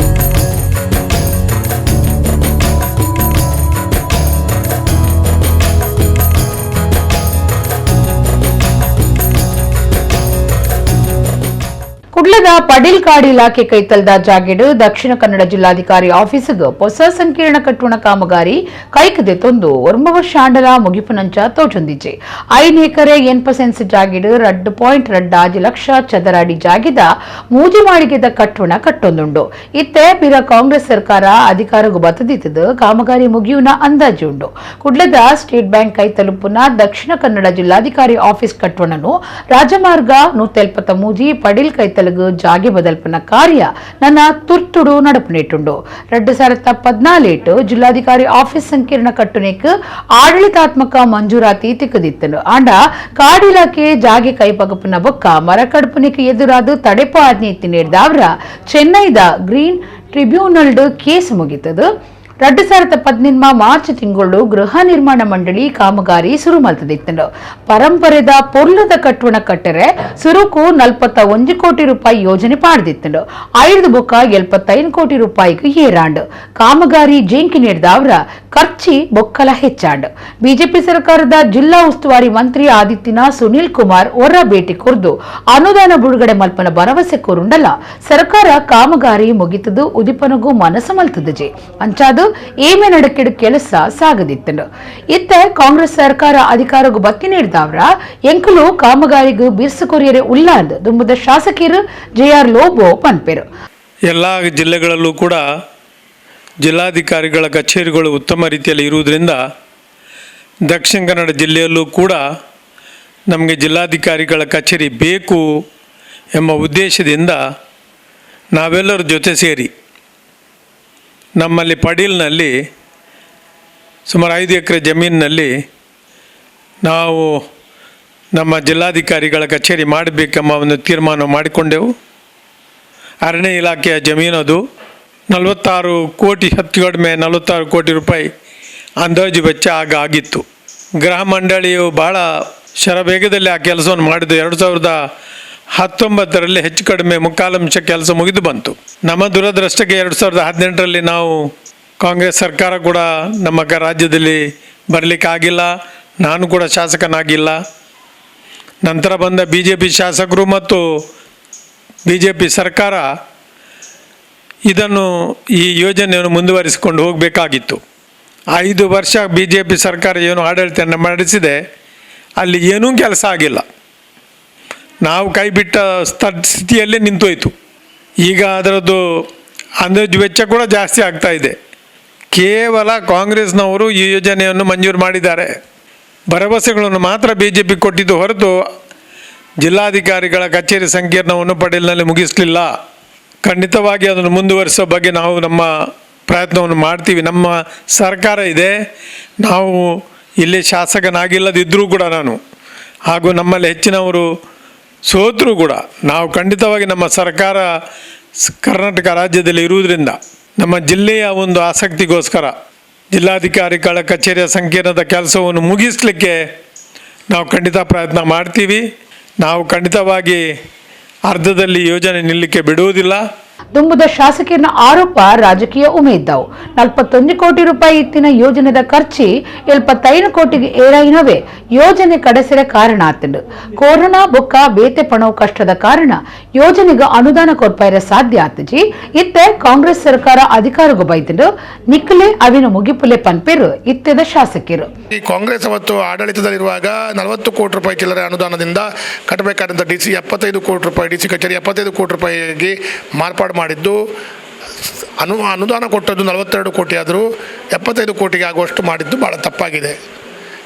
ಕುಡ್ಲದ ಪಡೀಲ್ ಕಾಡು ಇಲಾಖೆ ಕೈತಲ್ದ ಜಾಗೆಡು ದಕ್ಷಿಣ ಕನ್ನಡ ಜಿಲ್ಲಾಧಿಕಾರಿ ಆಫೀಸ್ಗೆ ಹೊಸ ಸಂಕೀರ್ಣ ಕಟ್ಟುಣ ಕಾಮಗಾರಿ ಕೈಕದೆ ತೊಂದು 9 ವರ್ಷ ಆಂಡಲ ಮುಗಿಪುನಂಚ ತೋಚೊಂದಿಜೆ. 5 ಎಕರೆ 8% ಜಾಗೆಡು 2.25 ಲಕ್ಷ ಚದರ ಅಡಿ ಜಾಗಿದ ಮೂಜಿ ಮಾಳಿಗೆದ ಕಟ್ಟುಣ ಕಟ್ಟೊಂದುಂಡು. ಇತ್ತೆ ಪಿರ ಕಾಂಗ್ರೆಸ್ ಸರ್ಕಾರ ಅಧಿಕಾರಕ್ಕೂ ಬತ್ತದಿತ್ತದು ಕಾಮಗಾರಿ ಮುಗಿಯುನ ಅಂದಾಜು ಉಂಡು. ಕುಡ್ಲದ ಸ್ಟೇಟ್ ಬ್ಯಾಂಕ್ ಕೈ ತಲುಪುನ ದಕ್ಷಿಣ ಕನ್ನಡ ಜಿಲ್ಲಾಧಿಕಾರಿ ಆಫೀಸ್ ಕಟ್ಟುಣನು ರಾಜಮಾರ್ಗ 173 ಪಡೀಲ್ ಕೈತಲಗು ಜಾಗೆ ಬದಲ್ಪನ ಕಾರ್ಯ ನನ್ನ ತುರ್ತುಡು ನಡಪುನೇಟುಂಡು. 2014 ಜಿಲ್ಲಾಧಿಕಾರಿ ಆಫೀಸ್ ಸಂಕೀರ್ಣ ಕಟ್ಟುನೇಕ್ ಆಡಳಿತಾತ್ಮಕ ಮಂಜೂರಾತಿ ತಿಕ್ಕದಿತ್ತನು. ಆಂಡ ಕಾಡು ಇಲಾಖೆ ಜಾಗೆ ಕೈಪಗಪುನ ಬೊಕ್ಕ ಮರಕಡ್ಪುನಿಕ್ ಎದುರಾದ ತಡೆಪ ಆಜ್ಞೆ ನೀಡಿದವರ ಚೆನ್ನೈದ ಗ್ರೀನ್ ಟ್ರಿಬ್ಯೂನಲ್ಡ್ ಕೇಸ್ ಮುಗಿತದು. 2018 ಮಾರ್ಚ್ ತಿಂಗಳು ಗೃಹ ನಿರ್ಮಾಣ ಮಂಡಳಿ ಕಾಮಗಾರಿ ಶುರು ಮಲ್ತದಿತ್ತನು. ಪರಂಪರೆದ ಪೊರ್ಲದ ಕಟ್ಟುಣ ಕಟ್ಟರೆ ಸುರುಕು 41 ಕೋಟಿ ರೂಪಾಯಿ ಯೋಜನೆ ಪಾಡ್ದಿತ್ತನು. 5 ಬೊಕ್ಕ 75 ಕೋಟಿ ರೂಪಾಯಿಗೆ ಏರಾಂಡು. ಕಾಮಗಾರಿ ಜೇಂಕಿ ನೀಡಿದವರ ಖರ್ಚಿ ಬೊಕ್ಕಲ ಹೆಚ್ಚಾಂಡು. ಬಿಜೆಪಿ ಸರ್ಕಾರದ ಜಿಲ್ಲಾ ಉಸ್ತುವಾರಿ ಮಂತ್ರಿ ಆದಿತ್ಯನ ಸುನೀಲ್ ಕುಮಾರ್ ಹೊರ ಭೇಟಿ ಕೊರ್ದು ಅನುದಾನ ಬಿಡುಗಡೆ ಮಲ್ಪನ ಭರವಸೆ ಕೋರುಂಡಲ್ಲ ಸರ್ಕಾರ ಕಾಮಗಾರಿ ಮುಗಿತದು ಉದಿಪನಗೂ ಮನಸ್ಸು ಮಲ್ತದಜೆ ಅಂಚಾದು ಏಮೆ ನಡಕಿಡು ಕೆಲಸ ಸಾಗದಿತ್ತನು. ಇತ್ತ ಕಾಂಗ್ರೆಸ್ ಸರ್ಕಾರ ಅಧಿಕಾರಕ್ಕೂ ಬತ್ತಿ ನೀಡಿದವರ ಎಂಕಲು ಕಾಮಗಾರಿಗೂ ಬಿರ್ಸು ಕೊರಿಯರೆ ಉಲ್ಲಾಂದ್ ದುಂಬದ ಶಾಸಕರು ಜೆ ಆರ್ ಲೋಬೋ ಪನ್ಪೆರು. ಎಲ್ಲ ಜಿಲ್ಲೆಗಳಲ್ಲೂ ಕೂಡ ಜಿಲ್ಲಾಧಿಕಾರಿಗಳ ಕಚೇರಿಗಳು ಉತ್ತಮ ರೀತಿಯಲ್ಲಿ ಇರುವುದರಿಂದ ದಕ್ಷಿಣ ಕನ್ನಡ ಜಿಲ್ಲೆಯಲ್ಲೂ ಕೂಡ ನಮಗೆ ಜಿಲ್ಲಾಧಿಕಾರಿಗಳ ಕಚೇರಿ ಬೇಕು ಎಂಬ ಉದ್ದೇಶದಿಂದ ನಾವೆಲ್ಲರ ಜೊತೆ ಸೇರಿ ನಮ್ಮಲ್ಲಿ ಪಡೀಲ್ನಲ್ಲಿ ಸುಮಾರು 5 ಎಕರೆ ಜಮೀನಿನಲ್ಲಿ ನಾವು ನಮ್ಮ ಜಿಲ್ಲಾಧಿಕಾರಿಗಳ ಕಚೇರಿ ಮಾಡಬೇಕೆಂಬ ಒಂದು ತೀರ್ಮಾನ ಮಾಡಿಕೊಂಡೆವು. ಅರಣ್ಯ ಇಲಾಖೆಯ ಜಮೀನದು 46 ಕೋಟಿ, ಹೆಚ್ಚು ಕಡಿಮೆ 46 ಕೋಟಿ ರೂಪಾಯಿ ಅಂದಾಜು ವೆಚ್ಚ ಆಗ ಆಗಿತ್ತು. ಗೃಹ ಮಂಡಳಿಯು ಭಾಳ ಶರವೇಗದಲ್ಲಿ ಆ ಕೆಲಸವನ್ನು ಮಾಡಿದ್ದು. 2019ರಲ್ಲಿ ಹೆಚ್ಚು ಕಡಿಮೆ ಮುಕ್ಕಾಲಂಶ ಕೆಲಸ ಮುಗಿದು ಬಂತು. ನಮ್ಮ ದುರದೃಷ್ಟಕ್ಕೆ 2018ರಲ್ಲಿ ನಾವು ಕಾಂಗ್ರೆಸ್ ಸರ್ಕಾರ ಕೂಡ ನಮ್ಮ ರಾಜ್ಯದಲ್ಲಿ ಬರಲಿಕ್ಕಾಗಿಲ್ಲ, ನಾನು ಕೂಡ ಶಾಸಕನಾಗಿಲ್ಲ. ನಂತರ ಬಂದ BJP ಶಾಸಕರು ಮತ್ತು BJP ಸರ್ಕಾರ ಇದನ್ನು ಈ ಯೋಜನೆಯನ್ನು ಮುಂದುವರಿಸಿಕೊಂಡು ಹೋಗಬೇಕಾಗಿತ್ತು. 5 ವರ್ಷ BJP ಸರ್ಕಾರ ಏನು ಆಡಳಿತ ನಡೆಸಿದೆ, ಅಲ್ಲಿ ಏನೂ ಕೆಲಸ ಆಗಿಲ್ಲ. ನಾವು ಕೈ ಬಿಟ್ಟ ಸ್ಥಿತಿಯಲ್ಲೇ ನಿಂತೋಯ್ತು. ಈಗ ಅದರದ್ದು ಅಂದಾಜು ವೆಚ್ಚ ಕೂಡ ಜಾಸ್ತಿ ಆಗ್ತಾ ಇದೆ. ಕೇವಲ ಕಾಂಗ್ರೆಸ್ನವರು ಈ ಯೋಜನೆಯನ್ನು ಮಂಜೂರು ಮಾಡಿದ್ದಾರೆ. ಭರವಸೆಗಳನ್ನು ಮಾತ್ರ BJP ಕೊಟ್ಟಿದ್ದು ಹೊರತು ಜಿಲ್ಲಾಧಿಕಾರಿಗಳ ಕಚೇರಿ ಸಂಕೀರ್ಣವನ್ನು ಪಡೀಲ್ನಲ್ಲಿ ಮುಗಿಸಲಿಲ್ಲ. ಖಂಡಿತವಾಗಿ ಅದನ್ನು ಮುಂದುವರಿಸೋ ಬಗ್ಗೆ ನಾವು ನಮ್ಮ ಪ್ರಯತ್ನವನ್ನು ಮಾಡ್ತೀವಿ. ನಮ್ಮ ಸರ್ಕಾರ ಇದೆ, ನಾವು ಇಲ್ಲಿ ಶಾಸಕನಾಗಿಲ್ಲದಿದ್ದರೂ ಕೂಡ ನಾನು ಹಾಗೂ ನಮ್ಮಲ್ಲಿ ಹೆಚ್ಚಿನವರು ಸೋತರೂ ಕೂಡ ನಾವು ಖಂಡಿತವಾಗಿ ನಮ್ಮ ಸರ್ಕಾರ ಕರ್ನಾಟಕ ರಾಜ್ಯದಲ್ಲಿ ಇರುವುದರಿಂದ ನಮ್ಮ ಜಿಲ್ಲೆಯ ಒಂದು ಆಸಕ್ತಿಗೋಸ್ಕರ ಜಿಲ್ಲಾಧಿಕಾರಿಗಳ ಕಚೇರಿಯ ಸಂಕೀರ್ಣದ ಕೆಲಸವನ್ನು ಮುಗಿಸಲಿಕ್ಕೆ ನಾವು ಖಂಡಿತ ಪ್ರಯತ್ನ ಮಾಡ್ತೀವಿ. ನಾವು ಖಂಡಿತವಾಗಿ ಅರ್ಧದಲ್ಲಿ ಯೋಜನೆ ನಿಲ್ಲಕ್ಕೆ ಬಿಡುವುದಿಲ್ಲ. ದುಂಬುದ ಶಾಸಕರ ಆರೋಪ ರಾಜಕೀಯ ಉಮೇದ್ದಾವು. 41 ಕೋಟಿ ರೂಪಾಯಿ ಇತ್ತಿನ ಯೋಜನೆದ ಖರ್ಚಿ 75 ಕೋಟಿಗೆ ಏರಾಯಿನವೇ ಯೋಜನೆ ಕಡೆಸಿರ ಕಾರಣ ಆತಂಡು. ಕೊರೋನಾ ಬೊಕ್ಕ ಬೇತೆ ಪಣವು ಕಷ್ಟದ ಕಾರಣ ಯೋಜನೆಗೆ ಅನುದಾನ ಕೊರ್ಪಾಯಿರ ಸಾಧ್ಯ ಆತಜಿ. ಇತ್ತೆ ಕಾಂಗ್ರೆಸ್ ಸರ್ಕಾರ ಅಧಿಕಾರಗೂ ಬೈತಂಡು ನಿಕ್ಕಲೆ ಅವಿನ ಮುಗಿಪುಲೆ ಪನ್ಪೇರು ಇತ್ತೆದ ಶಾಸಕರು. ಈ ಕಾಂಗ್ರೆಸ್ ಅವತ್ತು ಆಡಳಿತದಲ್ಲಿರುವಾಗ 40 ಕೋಟಿ ರೂಪಾಯಿ ಚಿಲ್ಲರೆ ಅನುದಾನದಿಂದ ಕಟ್ಟಬೇಕಾದಂಥ DC 75 ಕೋಟಿ ರೂಪಾಯಿ, DC ಕಚೇರಿ 75 ಕೋಟಿ ರೂಪಾಯಿಗೆ ಮಾರ್ಪಾಡು ಮಾಡಿದ್ದು. ಅನುದಾನ ಕೊಟ್ಟದ್ದು 42 ಕೋಟಿ ಆದರೂ 75 ಕೋಟಿಗೆ ಆಗುವಷ್ಟು ಮಾಡಿದ್ದು ಭಾಳ ತಪ್ಪಾಗಿದೆ.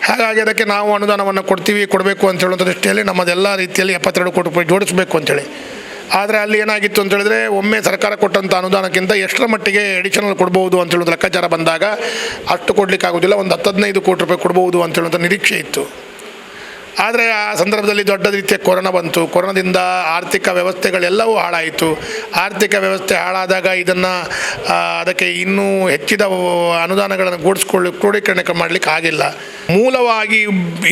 ಹಾಗಾಗಿ ಅದಕ್ಕೆ ನಾವು ಅನುದಾನವನ್ನು ಕೊಡ್ತೀವಿ, ಕೊಡಬೇಕು ಅಂತ ಹೇಳುವಂಥ ದೃಷ್ಟಿಯಲ್ಲಿ ನಮ್ಮದೆಲ್ಲ ರೀತಿಯಲ್ಲಿ 72 ಕೋಟಿ ರೂಪಾಯಿ ಜೋಡಿಸಬೇಕು ಅಂತೇಳಿ. ಆದರೆ ಅಲ್ಲಿ ಏನಾಗಿತ್ತು ಅಂತೇಳಿದರೆ, ಒಮ್ಮೆ ಸರ್ಕಾರ ಕೊಟ್ಟಂಥ ಅನುದಾನಕ್ಕಿಂತ ಎಷ್ಟರ ಮಟ್ಟಿಗೆ ಎಡಿಷನಲ್ ಕೊಡ್ಬೋದು ಅಂತ ಹೇಳೋದು ಲೆಕ್ಕಾಚಾರ ಬಂದಾಗ ಅಷ್ಟು ಕೊಡಲಿಕ್ಕಾಗೋದಿಲ್ಲ, ಒಂದು 10-15 ಕೋಟಿ ರೂಪಾಯಿ ಕೊಡ್ಬೋದು ಅಂತ ಹೇಳುವಂಥ ನಿರೀಕ್ಷೆ ಇತ್ತು. ಆದರೆ ಆ ಸಂದರ್ಭದಲ್ಲಿ ದೊಡ್ಡ ರೀತಿಯ ಕೊರೋನಾ ಬಂತು. ಕೊರೋನಾದಿಂದ ಆರ್ಥಿಕ ವ್ಯವಸ್ಥೆಗಳೆಲ್ಲವೂ ಹಾಳಾಯಿತು. ಆರ್ಥಿಕ ವ್ಯವಸ್ಥೆ ಹಾಳಾದಾಗ ಇದನ್ನು ಅದಕ್ಕೆ ಇನ್ನೂ ಹೆಚ್ಚಿದ ಅನುದಾನಗಳನ್ನು ಕ್ರೋಢೀಕರಣ ಮಾಡಲಿಕ್ಕೆ ಆಗಿಲ್ಲ. ಮೂಲವಾಗಿ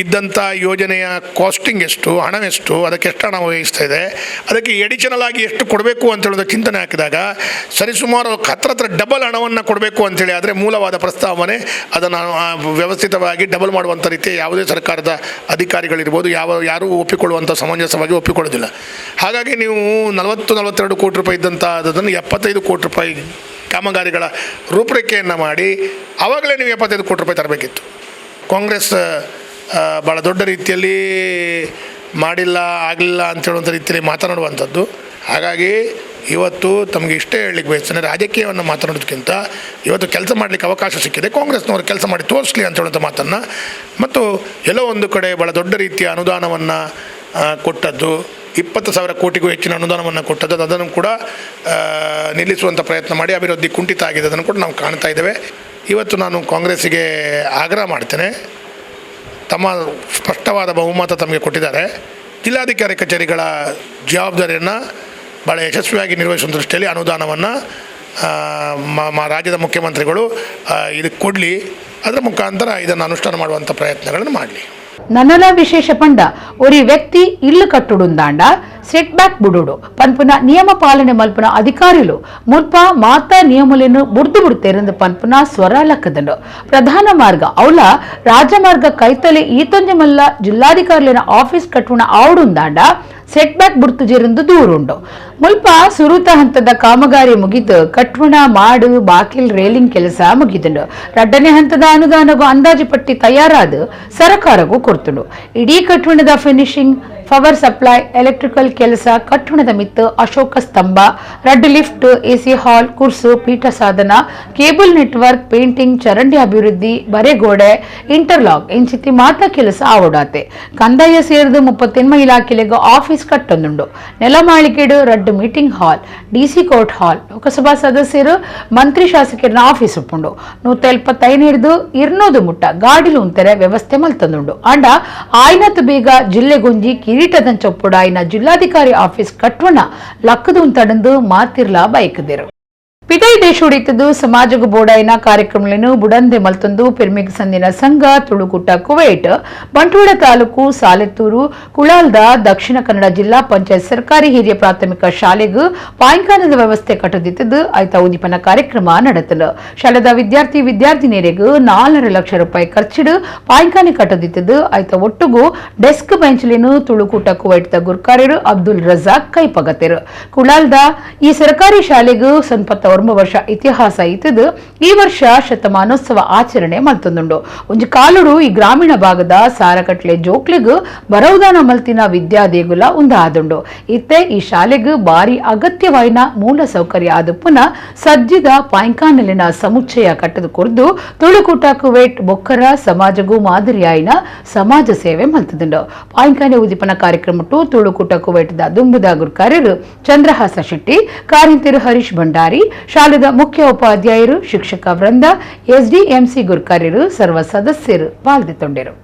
ಇದ್ದಂಥ ಯೋಜನೆಯ ಕಾಸ್ಟಿಂಗ್ ಎಷ್ಟು, ಹಣವೆಷ್ಟು, ಅದಕ್ಕೆ ಎಷ್ಟು ಹಣ ವಹಿಸ್ತಾ ಇದೆ, ಅದಕ್ಕೆ ಎಡಿಷನಲ್ ಆಗಿ ಎಷ್ಟು ಕೊಡಬೇಕು ಅಂತ ಹೇಳೋದು ಚಿಂತನೆ ಹಾಕಿದಾಗ ಸರಿಸುಮಾರು ಹತ್ರ ಹತ್ರ ಡಬಲ್ ಹಣವನ್ನು ಕೊಡಬೇಕು ಅಂಥೇಳಿ. ಆದರೆ ಮೂಲವಾದ ಪ್ರಸ್ತಾವನೆ ಅದನ್ನು ವ್ಯವಸ್ಥಿತವಾಗಿ ಡಬಲ್ ಮಾಡುವಂಥ ರೀತಿಯ ಯಾವುದೇ ಸರ್ಕಾರದ ಅಧಿಕಾರಿಗಳಿರ್ಬೋದು, ಯಾರೂ ಒಪ್ಪಿಕೊಳ್ಳುವಂಥ ಸಮಂಜಸವಾಗಿ ಒಪ್ಪಿಕೊಳ್ಳೋದಿಲ್ಲ. ಹಾಗಾಗಿ ನೀವು 40-42 ಕೋಟಿ ರೂಪಾಯಿ ಇದ್ದಂಥ ಅದನ್ನು 75 ಕೋಟಿ ರೂಪಾಯಿ ಕಾಮಗಾರಿಗಳ ರೂಪರೇಖೆಯನ್ನು ಮಾಡಿ ಆವಾಗಲೇ ನೀವು 75 ಕೋಟಿ ರೂಪಾಯಿ ತರಬೇಕಿತ್ತು. ಕಾಂಗ್ರೆಸ್ ಭಾಳ ದೊಡ್ಡ ರೀತಿಯಲ್ಲಿ ಮಾಡಿಲ್ಲ, ಆಗಲಿಲ್ಲ ಅಂತೇಳುವಂಥ ರೀತಿಯಲ್ಲಿ ಮಾತನಾಡುವಂಥದ್ದು. ಹಾಗಾಗಿ ಇವತ್ತು ತಮಗೆ ಇಷ್ಟೇ ಹೇಳಲಿಕ್ಕೆ ಬಯಸ್ತೇನೆ, ರಾಜಕೀಯವನ್ನು ಮಾತನಾಡೋದಕ್ಕಿಂತ ಇವತ್ತು ಕೆಲಸ ಮಾಡಲಿಕ್ಕೆ ಅವಕಾಶ ಸಿಕ್ಕಿದೆ, ಕಾಂಗ್ರೆಸ್ನವರು ಕೆಲಸ ಮಾಡಿ ತೋರಿಸಲಿ ಅಂತ ಹೇಳುವಂಥ ಮಾತನ್ನು. ಮತ್ತು ಎಲ್ಲೋ ಒಂದು ಕಡೆ ಭಾಳ ದೊಡ್ಡ ರೀತಿಯ ಅನುದಾನವನ್ನು ಕೊಟ್ಟದ್ದು, 20,000 ಕೋಟಿಗೂ ಹೆಚ್ಚಿನ ಅನುದಾನವನ್ನು ಕೊಟ್ಟದ್ದು, ಅದನ್ನು ಕೂಡ ನಿಲ್ಲಿಸುವಂಥ ಪ್ರಯತ್ನ ಮಾಡಿ ಅಭಿವೃದ್ಧಿ ಕುಂಠಿತ ಆಗಿದೆ, ಅದನ್ನು ಕೂಡ ನಾವು ಕಾಣ್ತಾ ಇದ್ದೇವೆ. ಇವತ್ತು ನಾನು ಕಾಂಗ್ರೆಸ್ಸಿಗೆ ಆಗ್ರಹ ಮಾಡ್ತೇನೆ, ತಮ್ಮ ಸ್ಪಷ್ಟವಾದ ಬಹುಮತ ತಮಗೆ ಕೊಟ್ಟಿದ್ದಾರೆ. ಜಿಲ್ಲಾಧಿಕಾರಿ ಕಚೇರಿಗಳ ಜವಾಬ್ದಾರಿಯನ್ನು ಭಾಳ ಯಶಸ್ವಿಯಾಗಿ ನಿರ್ವಹಿಸುವ ದೃಷ್ಟಿಯಲ್ಲಿ ಅನುದಾನವನ್ನು ರಾಜ್ಯದ ಮುಖ್ಯಮಂತ್ರಿಗಳು ಇದಕ್ಕೆ ಕೊಡಲಿ, ಅದರ ಮುಖಾಂತರ ಇದನ್ನು ಅನುಷ್ಠಾನ ಮಾಡುವಂಥ ಪ್ರಯತ್ನಗಳನ್ನು ಮಾಡಲಿ. ನನಲ ವಿಶೇಷ ಪಂಡ ಒರಿ ವ್ಯಕ್ತಿ ಇಲ್ಲು ಕಟ್ಟುಡುಂದಾಂಡ ಸೆಟ್ ಬ್ಯಾಕ್ ಬುಡುಡು ಪನ್ಪುನ ನಿಯಮ ಪಾಲನೆ ಮಲ್ಪುನ ಅಧಿಕಾರಿಲು ಮುಲ್ಪ ಮಾತಾ ನಿಯಮಲೆನು ಬುಡ್ದು ಬುಡ್ತೇರೆಂದು ಪನ್ಪುನ ಸ್ವರ ಲಕ್ಕದಂಡು. ಪ್ರಧಾನ ಮಾರ್ಗ ಅವಲ ರಾಜಮಾರ್ಗ ಕೈತಲೆ ಈತೊಂಜೆ ಮಲ್ಲ ಜಿಲ್ಲಾಧಿಕಾರಿಲಿನ ಆಫೀಸ್ ಕಟ್ಟುಣ ಆವುಡುಂದಾಂಡ ಸೆಟ್ ಬ್ಯಾಕ್ ಬುಡ್ತುಜೆರೆಂದು ದೂರುಂಡು. ಮುಲ್ಪ ಸುರುತ ಹಂತದ ಕಾಮಗಾರಿ ಮುಗಿದು ಕಟ್ವಣ ಮಾಡು ಬಾಕಿಲ್ ರೇಲಿಂಗ್ ಕೆಲಸ ಮುಗಿದುಂಡು. ರಡ್ಡನೇ ಹಂತದ ಅನುದಾನಗೂ ಅಂದಾಜು ಪಟ್ಟಿ ತಯಾರಾದ ಸರಕಾರಗೂ ಕೊಡ್ತುಂಡು. ಇಡೀ ಕಟ್ವಣದ ಫಿನಿಶಿಂಗ್ Power supply, electrical ಕೆಲಸ, ಕಟ್ಟಣದ ಮಿತ್ತು ಅಶೋಕ ಸ್ತಂಭ, ರಡ್ಡು ಲಿಫ್ಟ್, ಎಸಿ ಹಾಲ್, ಕುರ್ಸು, ಪೀಠ ಸಾಧನ, cable network, painting, ಚರಂಡಿ ಅಭಿವೃದ್ಧಿ, ಬರೆಗೋಡೆ, ಇಂಟರ್ಲಾಕ್ ಇಂಚಿತಿ ಮಾತ ಕೆಲಸ ಆವಡಾತೆ. ಕಂದಾಯ ಸೇರಿದು 38 ಇಲಾಖೆಲೆಗ್ office ಕಟ್ಟೊಂದುಂಡು. ನೆಲಮಾಳಿಗೆಡು ರಡ್ಡು meeting hall, DC court hall, Lok Sabha ಸದಸ್ಯರು, ಮಂತ್ರಿ ಶಾಸಕರನ್ನ ಆಫೀಸ್ ಉಪ್ಪುಂಡು. 175 200 ಮುಟ್ಟ ಗಾಡಿಲು ಉಂತೆರೆ ವ್ಯವಸ್ಥೆ ಮಲ್ತಂದುಂಡು. ಆಂಡ ಆಯ್ನತ್ ಬೇಗ ಜಿಲ್ಲೆಗೊಂಜಿ ಕಿರೀಟದಂಚೊಪ್ಪುಡಾಯಿನ ಜಿಲ್ಲಾಧಿಕಾರಿ ಆಫೀಸ್ ಕಟ್ವಣ ಲಕ್ಕದು ಉಂತಡಂದು ಮಾತಿರ್ಲಾ ಬಯಕದಿರು. ಪಿದೈ ದೇಶುಡಿತದ್ದು ಸಮಾಜಗ ಬೋಡಾಯಿನ ಕಾರ್ಯಕ್ರಮಗಳನ್ನು ಬುಡಂದೆ ಮಲ್ತೊಂದು ಪೆರ್ಮಿಗ್ ಸಂದಿನ ಸಂಘ ತುಳುಕೂಟ ಕುವೈಟ್ ಬಂಟ್ವಾಳ ತಾಲೂಕು ಸಾಲೆತ್ತೂರು ಕುಳಾಲ್ದ ದಕ್ಷಿಣ ಕನ್ನಡ ಜಿಲ್ಲಾ ಪಂಚಾಯತ್ ಸರ್ಕಾರಿ ಹಿರಿಯ ಪ್ರಾಥಮಿಕ ಶಾಲೆಗೂ ಪಾಯಿಂಕಾನದ ವ್ಯವಸ್ಥೆ ಕಟ್ಟದಿತ್ತದ್ದು ಆಯ್ತ ಉದ್ದೀಪನ ಕಾರ್ಯಕ್ರಮ ನಡೆತಲು. ಶಾಲೆದ ವಿದ್ಯಾರ್ಥಿ ವಿದ್ಯಾರ್ಥಿನಿಯರಿಗೂ 4.5 ಲಕ್ಷ ರೂಪಾಯಿ ಖರ್ಚಿಡು ಪಾಯಿಂಕಾನೆ ಕಟ್ಟದಿತ್ತದ್ದು ಆಯ್ತ ಒಟ್ಟುಗೂ ಡೆಸ್ಕ್ ಬೆಂಚ್ಲೇನು ತುಳುಕೂಟ ಕುವೈಟ್ದ ಗುರ್ಕಾರ್ಯರು ಅಬ್ದುಲ್ ರಜಾಕ್ ಕೈಪಗತೆರು. ಕುಳಾಲ್ದ ಈ ಸರ್ಕಾರಿ ಶಾಲೆಗೂ ಸಂಪತ್ತ ವರ್ಷ ಇತಿಹಾಸ ಇತ್ತದು ಈ ವರ್ಷ ಶತಮಾನೋತ್ಸವ ಆಚರಣೆ ಮಲ್ತೊಂದುಂಡು. ಒಂಜಿ ಕಾಲುಡು ಈ ಗ್ರಾಮೀಣ ಭಾಗದ ಸಾರಕಟ್ಲೆ ಜೋಕ್ಲೆಗ್ ಬರೌದಾನ ಮಲ್ತಿನ ವಿದ್ಯಾ ದೇಗುಲ ಉಂದಾದುಂಡು. ಇತ್ತೆ ಈ ಶಾಲೆಗ್ ಬಾರಿ ಅಗತ್ಯವಾಯಿನ ಮೂಲ ಸೌಕರ್ಯ ಆದ ಪುನಃ ಸಜ್ಜಿದ ಪಾಯ್ಕಾನಲಿನ ಸಮುಚ್ಚಯ ಕಟ್ಟದ ಕೊರ್ದು ತುಳುಕೂಟ ಕುವೈಟ್ ಬೊಕ್ಕರ ಸಮಾಜಗೂ ಮಾದರಿಯಾಯಿನ ಸಮಾಜ ಸೇವೆ ಮಲ್ತದುಂಡು. ಪಾಯ್ಕಾನೆ ಉದ್ದೀಪನ ಕಾರ್ಯಕ್ರಮಟ್ಟು ತುಳುಕೂಟ ಕುವೈಟ್ದ ದುಂಬುದ ಗುರ್ಕಾರ್ಯರು ಚಂದ್ರಹಾಸ ಶೆಟ್ಟಿ, ಕಾರಿಂತಿರು ಹರೀಶ್ ಭಂಡಾರಿ, ಶಾಲೆದ ಮುಖ್ಯ ಉಪಾಧ್ಯಾಯರು, ಶಿಕ್ಷಕ ವೃಂದ, ಎಸ್ಡಿಎಂಸಿ ಗುರ್ಕಾರ್ಯರು, ಸರ್ವ ಸದಸ್ಯರು ಪಾಲ್ಗೊಂಡರು.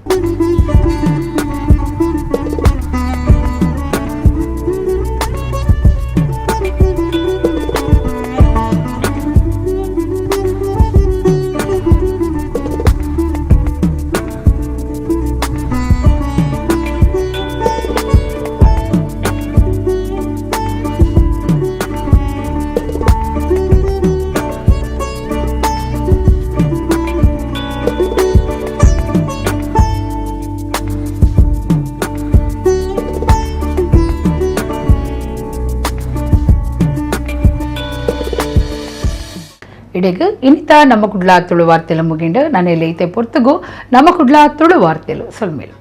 ಇಡೆಗ್ ಇನಿತ ನಮ್ಮ ಕುಡ್ಲ ತುಳು ವಾರ್ತೆಲು ಮುಗಿಂಡು. ನಾನು ಐತೆ ಪೊರ್ತುಗು ನಮ್ಮ ಕುಡ್ಲ ತುಳು ವಾರ್ತೆಲು ಸೊಲ್ಮೇಲು.